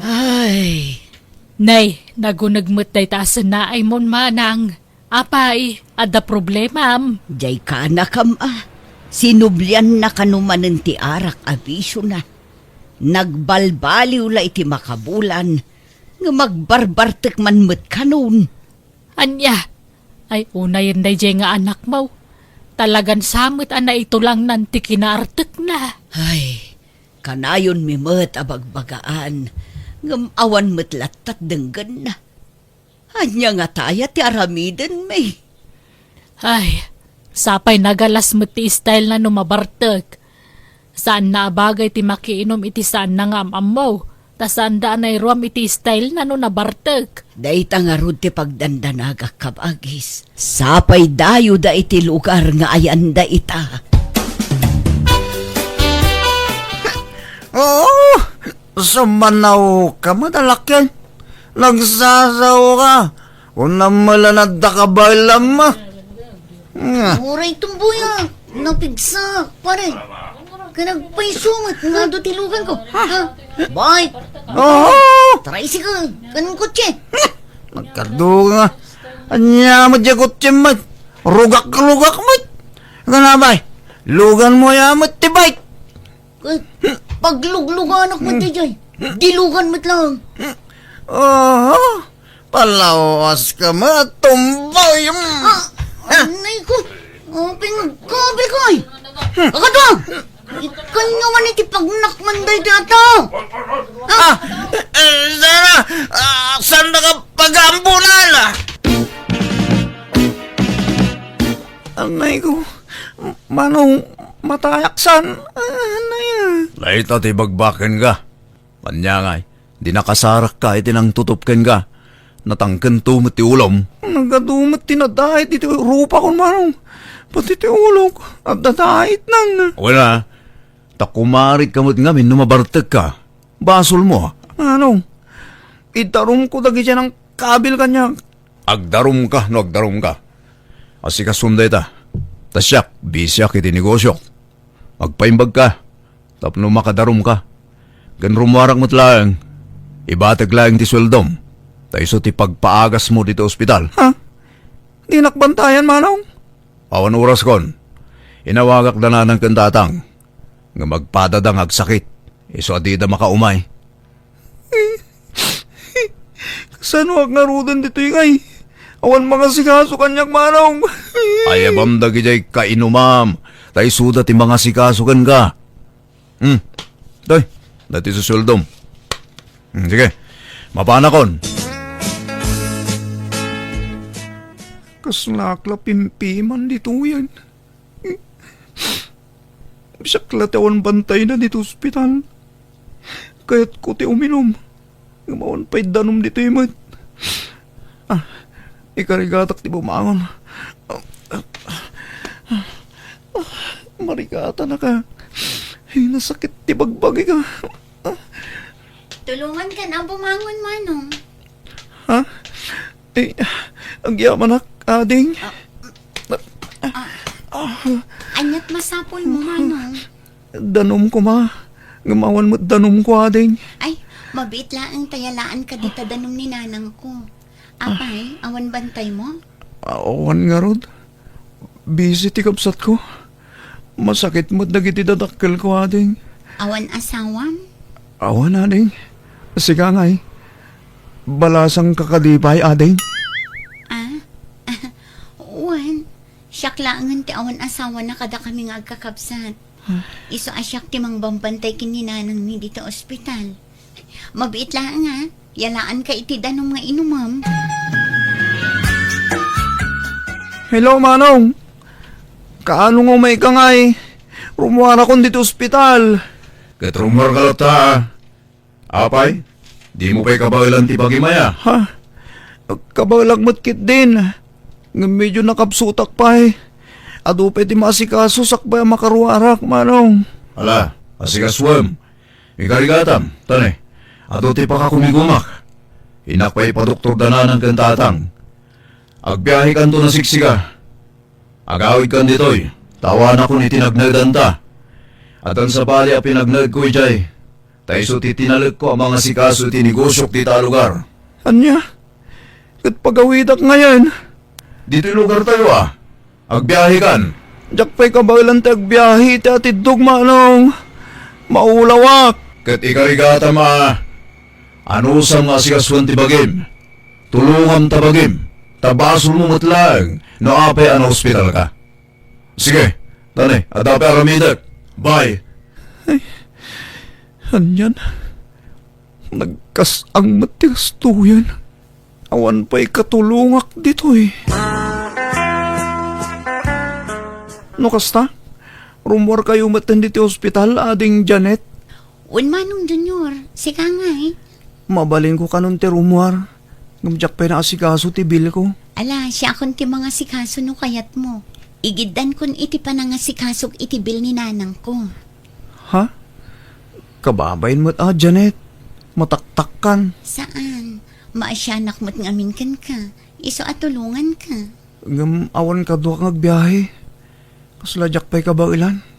Ay. Nay, naguneg met dayta a sennaaymo, manang. Apay, adda problemam? Diay kaanakam a, sinublianna kano manen ti arak a bisiona. Nagbalbaliw la iti makabulan, ngem agbarbartek man met kanon. Ania? Ay, unayen daydiay nga anakmo. Talagan sa met a naitulangnan ti kinaartekna. Ay, kanayonmi met a bagbagaan, ngem awan met lattat denggenna. Ania ngata aya ti aramidenmi? Ay, sapay nagalas met ti stylena no mabartek. Saanna a bagay ti makiinum iti saanna nga am-ammo. Ta saanda a nairuam iti style na no nabartek. Dayta ngarud ti pagdandanagak, kabagis. Sapay dayoda iti lugar nga ayan dayta. Oo, sumanaw ka met a lakian. Nagsasaw ka. Kunam met la nadda ka balam, ah. Nga. Uray tumboy, ah. Napigsa, pare. Kanagpayso met nga adu ti lugan ko. Ha? Bike. Oo. Tricycle. Kanang kotse. Nagkardo ka nga. Ania met diay kotse met. Rugak-rugak met. Kana bay. Lugan mo ya met ti bike. Eh, paglugluganak met diay. Dilugan met lang. Aha. Palawas ka met, tumboy. Ah, anay ko. Oh, pingkabil ko, ay. Kakadwa! Ikan nga man iti pagnak man dayta. Ah, eh, sana, ah, saan na ka pag-aambulan, ah? Anay ko, Manong, matayak san? Ah, anay, ah. Dayta ti bagbaken ka. Ania ngay, di nakasarakka iti nangtutup kenka. Natangkento met ti ulom. Nagadu met ti nadait iti rupakon, Manong. Pati ti ulok, adda daitnan. Wen a, ta kumarit ka met ngamin no mabartekka. Basolmo, a. Manong, idarumko dagidiay nangkabil kaniak. Agdarumka no agdarumka. Asikasom dayta. Ta siak, bisiak iti negosiok. Agpaimbagka tapno makadarumka. Ken rumuarak met laeng, ibatek laeng ti sueldom, ta isu ti pagpaagasmo ditoy ospital. Ha? Dinak bantayan, Manong? Awan oraskon. Inawagak da nanang ken tatang. Ngem agpadada nga agsakit, isu a dida makaumay. Kasanoak ngaruden ditoy ngay? Awan mangasikaso kaniak, Manong. Ayabam dagidiay kainumam, ta isuda ti mangasikaso kenka. Hmm. Toy, daytoy susueldom. Hmm, sige. Mapanakon. Kaslaak la pimpiman ditoyen. Siak la ti awan bantayna ditoy ospital. Kayatko ti uminum. Ngem awan pay danom ditoy met. Ah, ikarigatak ti bumangon. Marigatanak. Ay, nasakit ti bagbagik. Tulonganka a bumangon, Manong. Ha? Eh, agyamanak, ading. Ah, ah, aniat masapulmo, Manong? Danom koma. Ngem awan met danomko, ading. Ay, mabiit laeng ta yalaanka dita danom ni nanangko. Apay, awan bantaymo? Awan ngarud. Busy ti kabsatko. Masakit met dagiti dadakkelko, ading. Awan asawam? Awan, ading. Sika ngay. Balasangka kadi pay, ading? Ah? Wen, siak laengen ti awan asawana kadakami nga agkakabsat. Isu a siak ti mangbambantay ken ni nanangmi dita ospital. Mabiit laeng a, yalaanka iti danom nga inumem. Hello, Manong. Kaano nga umayka ngay? Rumuarakon ditoy ospital. Ket rumuarka latta. Apay, dimo pay kabaelan ti bagim aya? Ha? Kabaelak met ketdin. Ngem medio nakabsutak pay. Adu pay ti maasikaso sakbay a makaruarak, Manong. Ala, asikasuem. Ikarigatam, tane. Adu ti pakakumigumak. Innak pay ipadoktor da nanang ken tatang. Agbiahekanto a sigsiga. Agawidkan ditoy, ta awanakon iti nagnaedanta. Addan sabali a pinagnaedko idiay, ta isu ti tinalekko a mangasikaso iti negosiok dita a lugar. Ania? Ket pagawidak ngayen? Ditoy lugartayo a. Agbiahekan. Diak pay kabaelan ti agbiahe iti atiddog, Manong. Maulawak. Ket ikarigatam a. Anusam nga asikasuan ti bagim? Tulongam ta bagim, ta basolmo met laeng no apay a naospitalka. Sige, tane, adda pay aramidek. Bye. Ay, anian? Nagkas-ang met ti gastoyen. Awan pay katulongak ditoy. No kasta, rumuarkayo met ditoy ospital, Ading Janet? Wen, Manong Junior, sika ngay. Mabalinko kanon ti rummuar, ngem diak pay naasikaso ti bilko. Ala, siakon ti mangasikaso no kayatmo. Igiddankon iti panangasikasok iti bil ni nanangko. Ha? Kababain met a, Janet. Mataktakkan. Saan? Maasianak met ngamin kenka. Isu a tulonganka. Ngem awan kaduak nga agbiahe. Kasla diak pay kabaelan.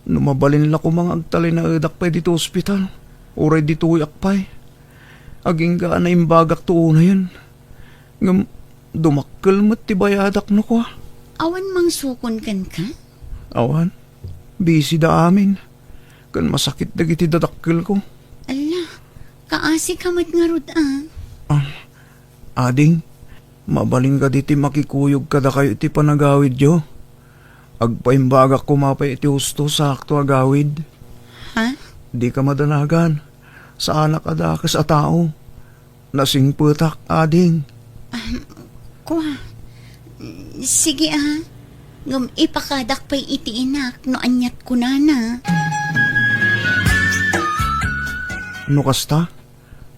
No mabalin la koma nga agtalinaedak pay ditoy ospital, uray ditoyak pay. Agingga a naimbagakto unayen. Ngem dumakkel met ti bayadak no kua. Awan mangsukon kenka? Awan. Busy da amin. Ken masakit dagiti dadakkelko. Alla, kaasika met ngarud a. Ah, ading, mabalin kadi ti makikuyog kadakayo iti panagawidyo? Agpaimbagak koma pay iti husto saakto a gawid. Ha? Dika madanagan. Saanak a dakes a tao. Nasingpetak, ading. Ahem, kua. Sige a. Ngem ipakadak pay iti inak no aniat kunana. No kasta,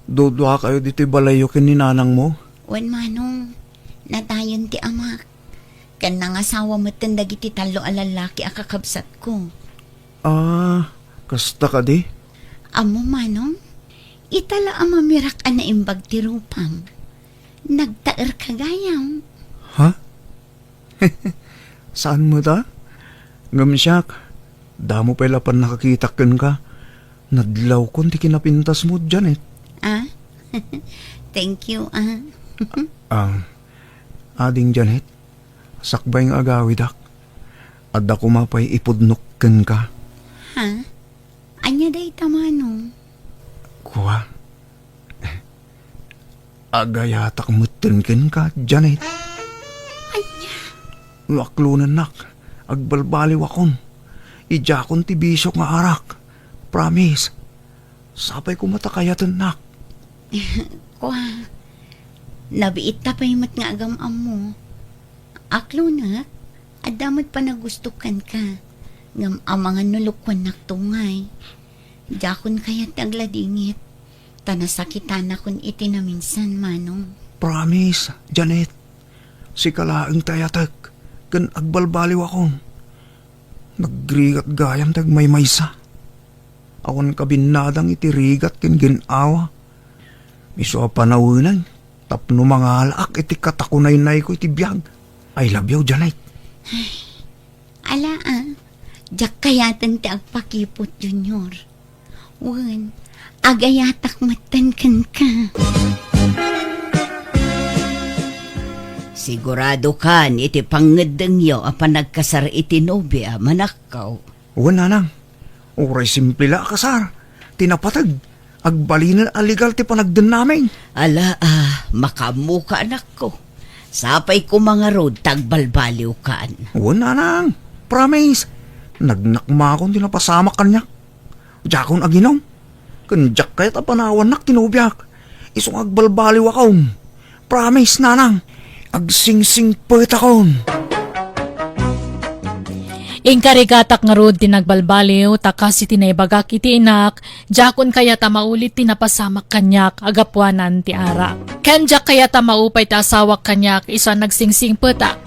duduakayo ditoy balayyo ken ni nanangmo? Wen, Manong, natayen ti amak. Ken nangasawa metten dagiti tallo a lallaki a kakabsatko. Ah, kasta kadi? Ammo, Manong, ita la a mamirak a naimbag ti rupam. Nagtaerka gayam. Ha? Saan met a? Ngem siak, damo pay la pannakakitak kenka. Nadlawkon ti kinapintasmo, Janet. Ah? Thank you, ah. Ah, ading Janet, sakbay nga agawidak, adda koma pay ipudnok kenka. Ha? Ania dayta, Manong? Kua, agayatak metten kenka, Janet. Ania? No aklonennak, agbalbaliwakon. Idiakon ti bisiok nga arak. Promise. Sapay koma ta kayatennak. Kua, nabiitta pay met nga agam-ammo. Aklonek, adda met panagustok kenka. Ngem amangan no lukuennakto ngay. Diakon kayat ti agladingit, ta nasakitanakon iti naminsan, Manong. Promise, Janet. Sika laeng ti ayatek, ken agbalbaliwakon. Nagrigat gayam ti agmaymaysa. Awan kabinnadang iti rigat ken gin-awa. Isu a panawenang tapno mangalaak iti katakunaynayko iti biag. I love you, Janet. Ala a, diak kayaten ti agpakiput, Junior. Wen, agayatak metten kenka. Siguradokan iti pangngeddengyo a panagkasar iti nobia, manakkaw. Wen, nanang. Uray simple la a kasar. Ti napateg, agbalinen a legal ti panagdennamin. Ala a, makaammoka, anakko. Sapay koma ngarud ta agbalbaliwkan. Wen, nanang. Promise. Nagnakmakon ti napasamak kaniak. Diakon aginom. Ken diak kayat a panawannak ti nobiak. Isu nga agbalbaliwakon. Promise, nanang. Agsingsingpetakon. Inkarigatak ngarud ti nagbalbaliw, ta kas iti naibagak iti inak, diakon kayat a maulit ti napasamak kaniak a gapuanan ti arak. Ken diak kayat a maupay ti asawak kaniak isu a nagsingsingpetak.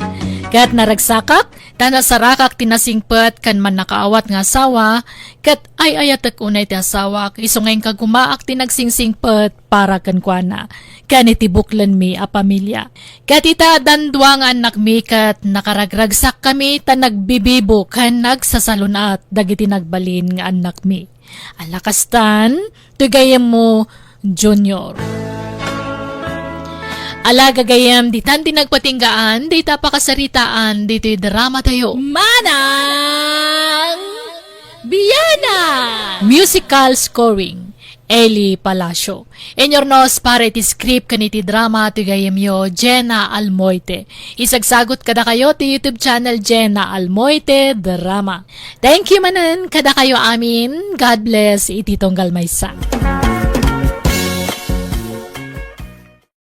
Ket naragsakak, ta nasarakak ti nasingpet ken mannakaawat nga asawa, ket ay-ayatek unay ti asawak, isu nga inkagumaak ti nagsingsingpet para kenkuana, ken iti buklenmi a pamilia. Ket ita, dandua nga annakmi ket nakaragragsakkami ta nagbibibo ken nagsasalun-at dagiti nagbalin nga annakmi. Ala kastan, ti gayyemmo, Junior. Ala gagayyem, ditan ti nagpatinggaan, dita pakasaritaan, ditoy drama tayo. Manang Biana! Musical scoring, Eli Palacio. Inyurnos para iti script ken iti drama ti gayyemyo, Jenna Almoite. Isagsagut kadakayo ti YouTube channel Jenna Almoite Drama. Thank you manen kadakayo amin. God bless iti tunggal maysa.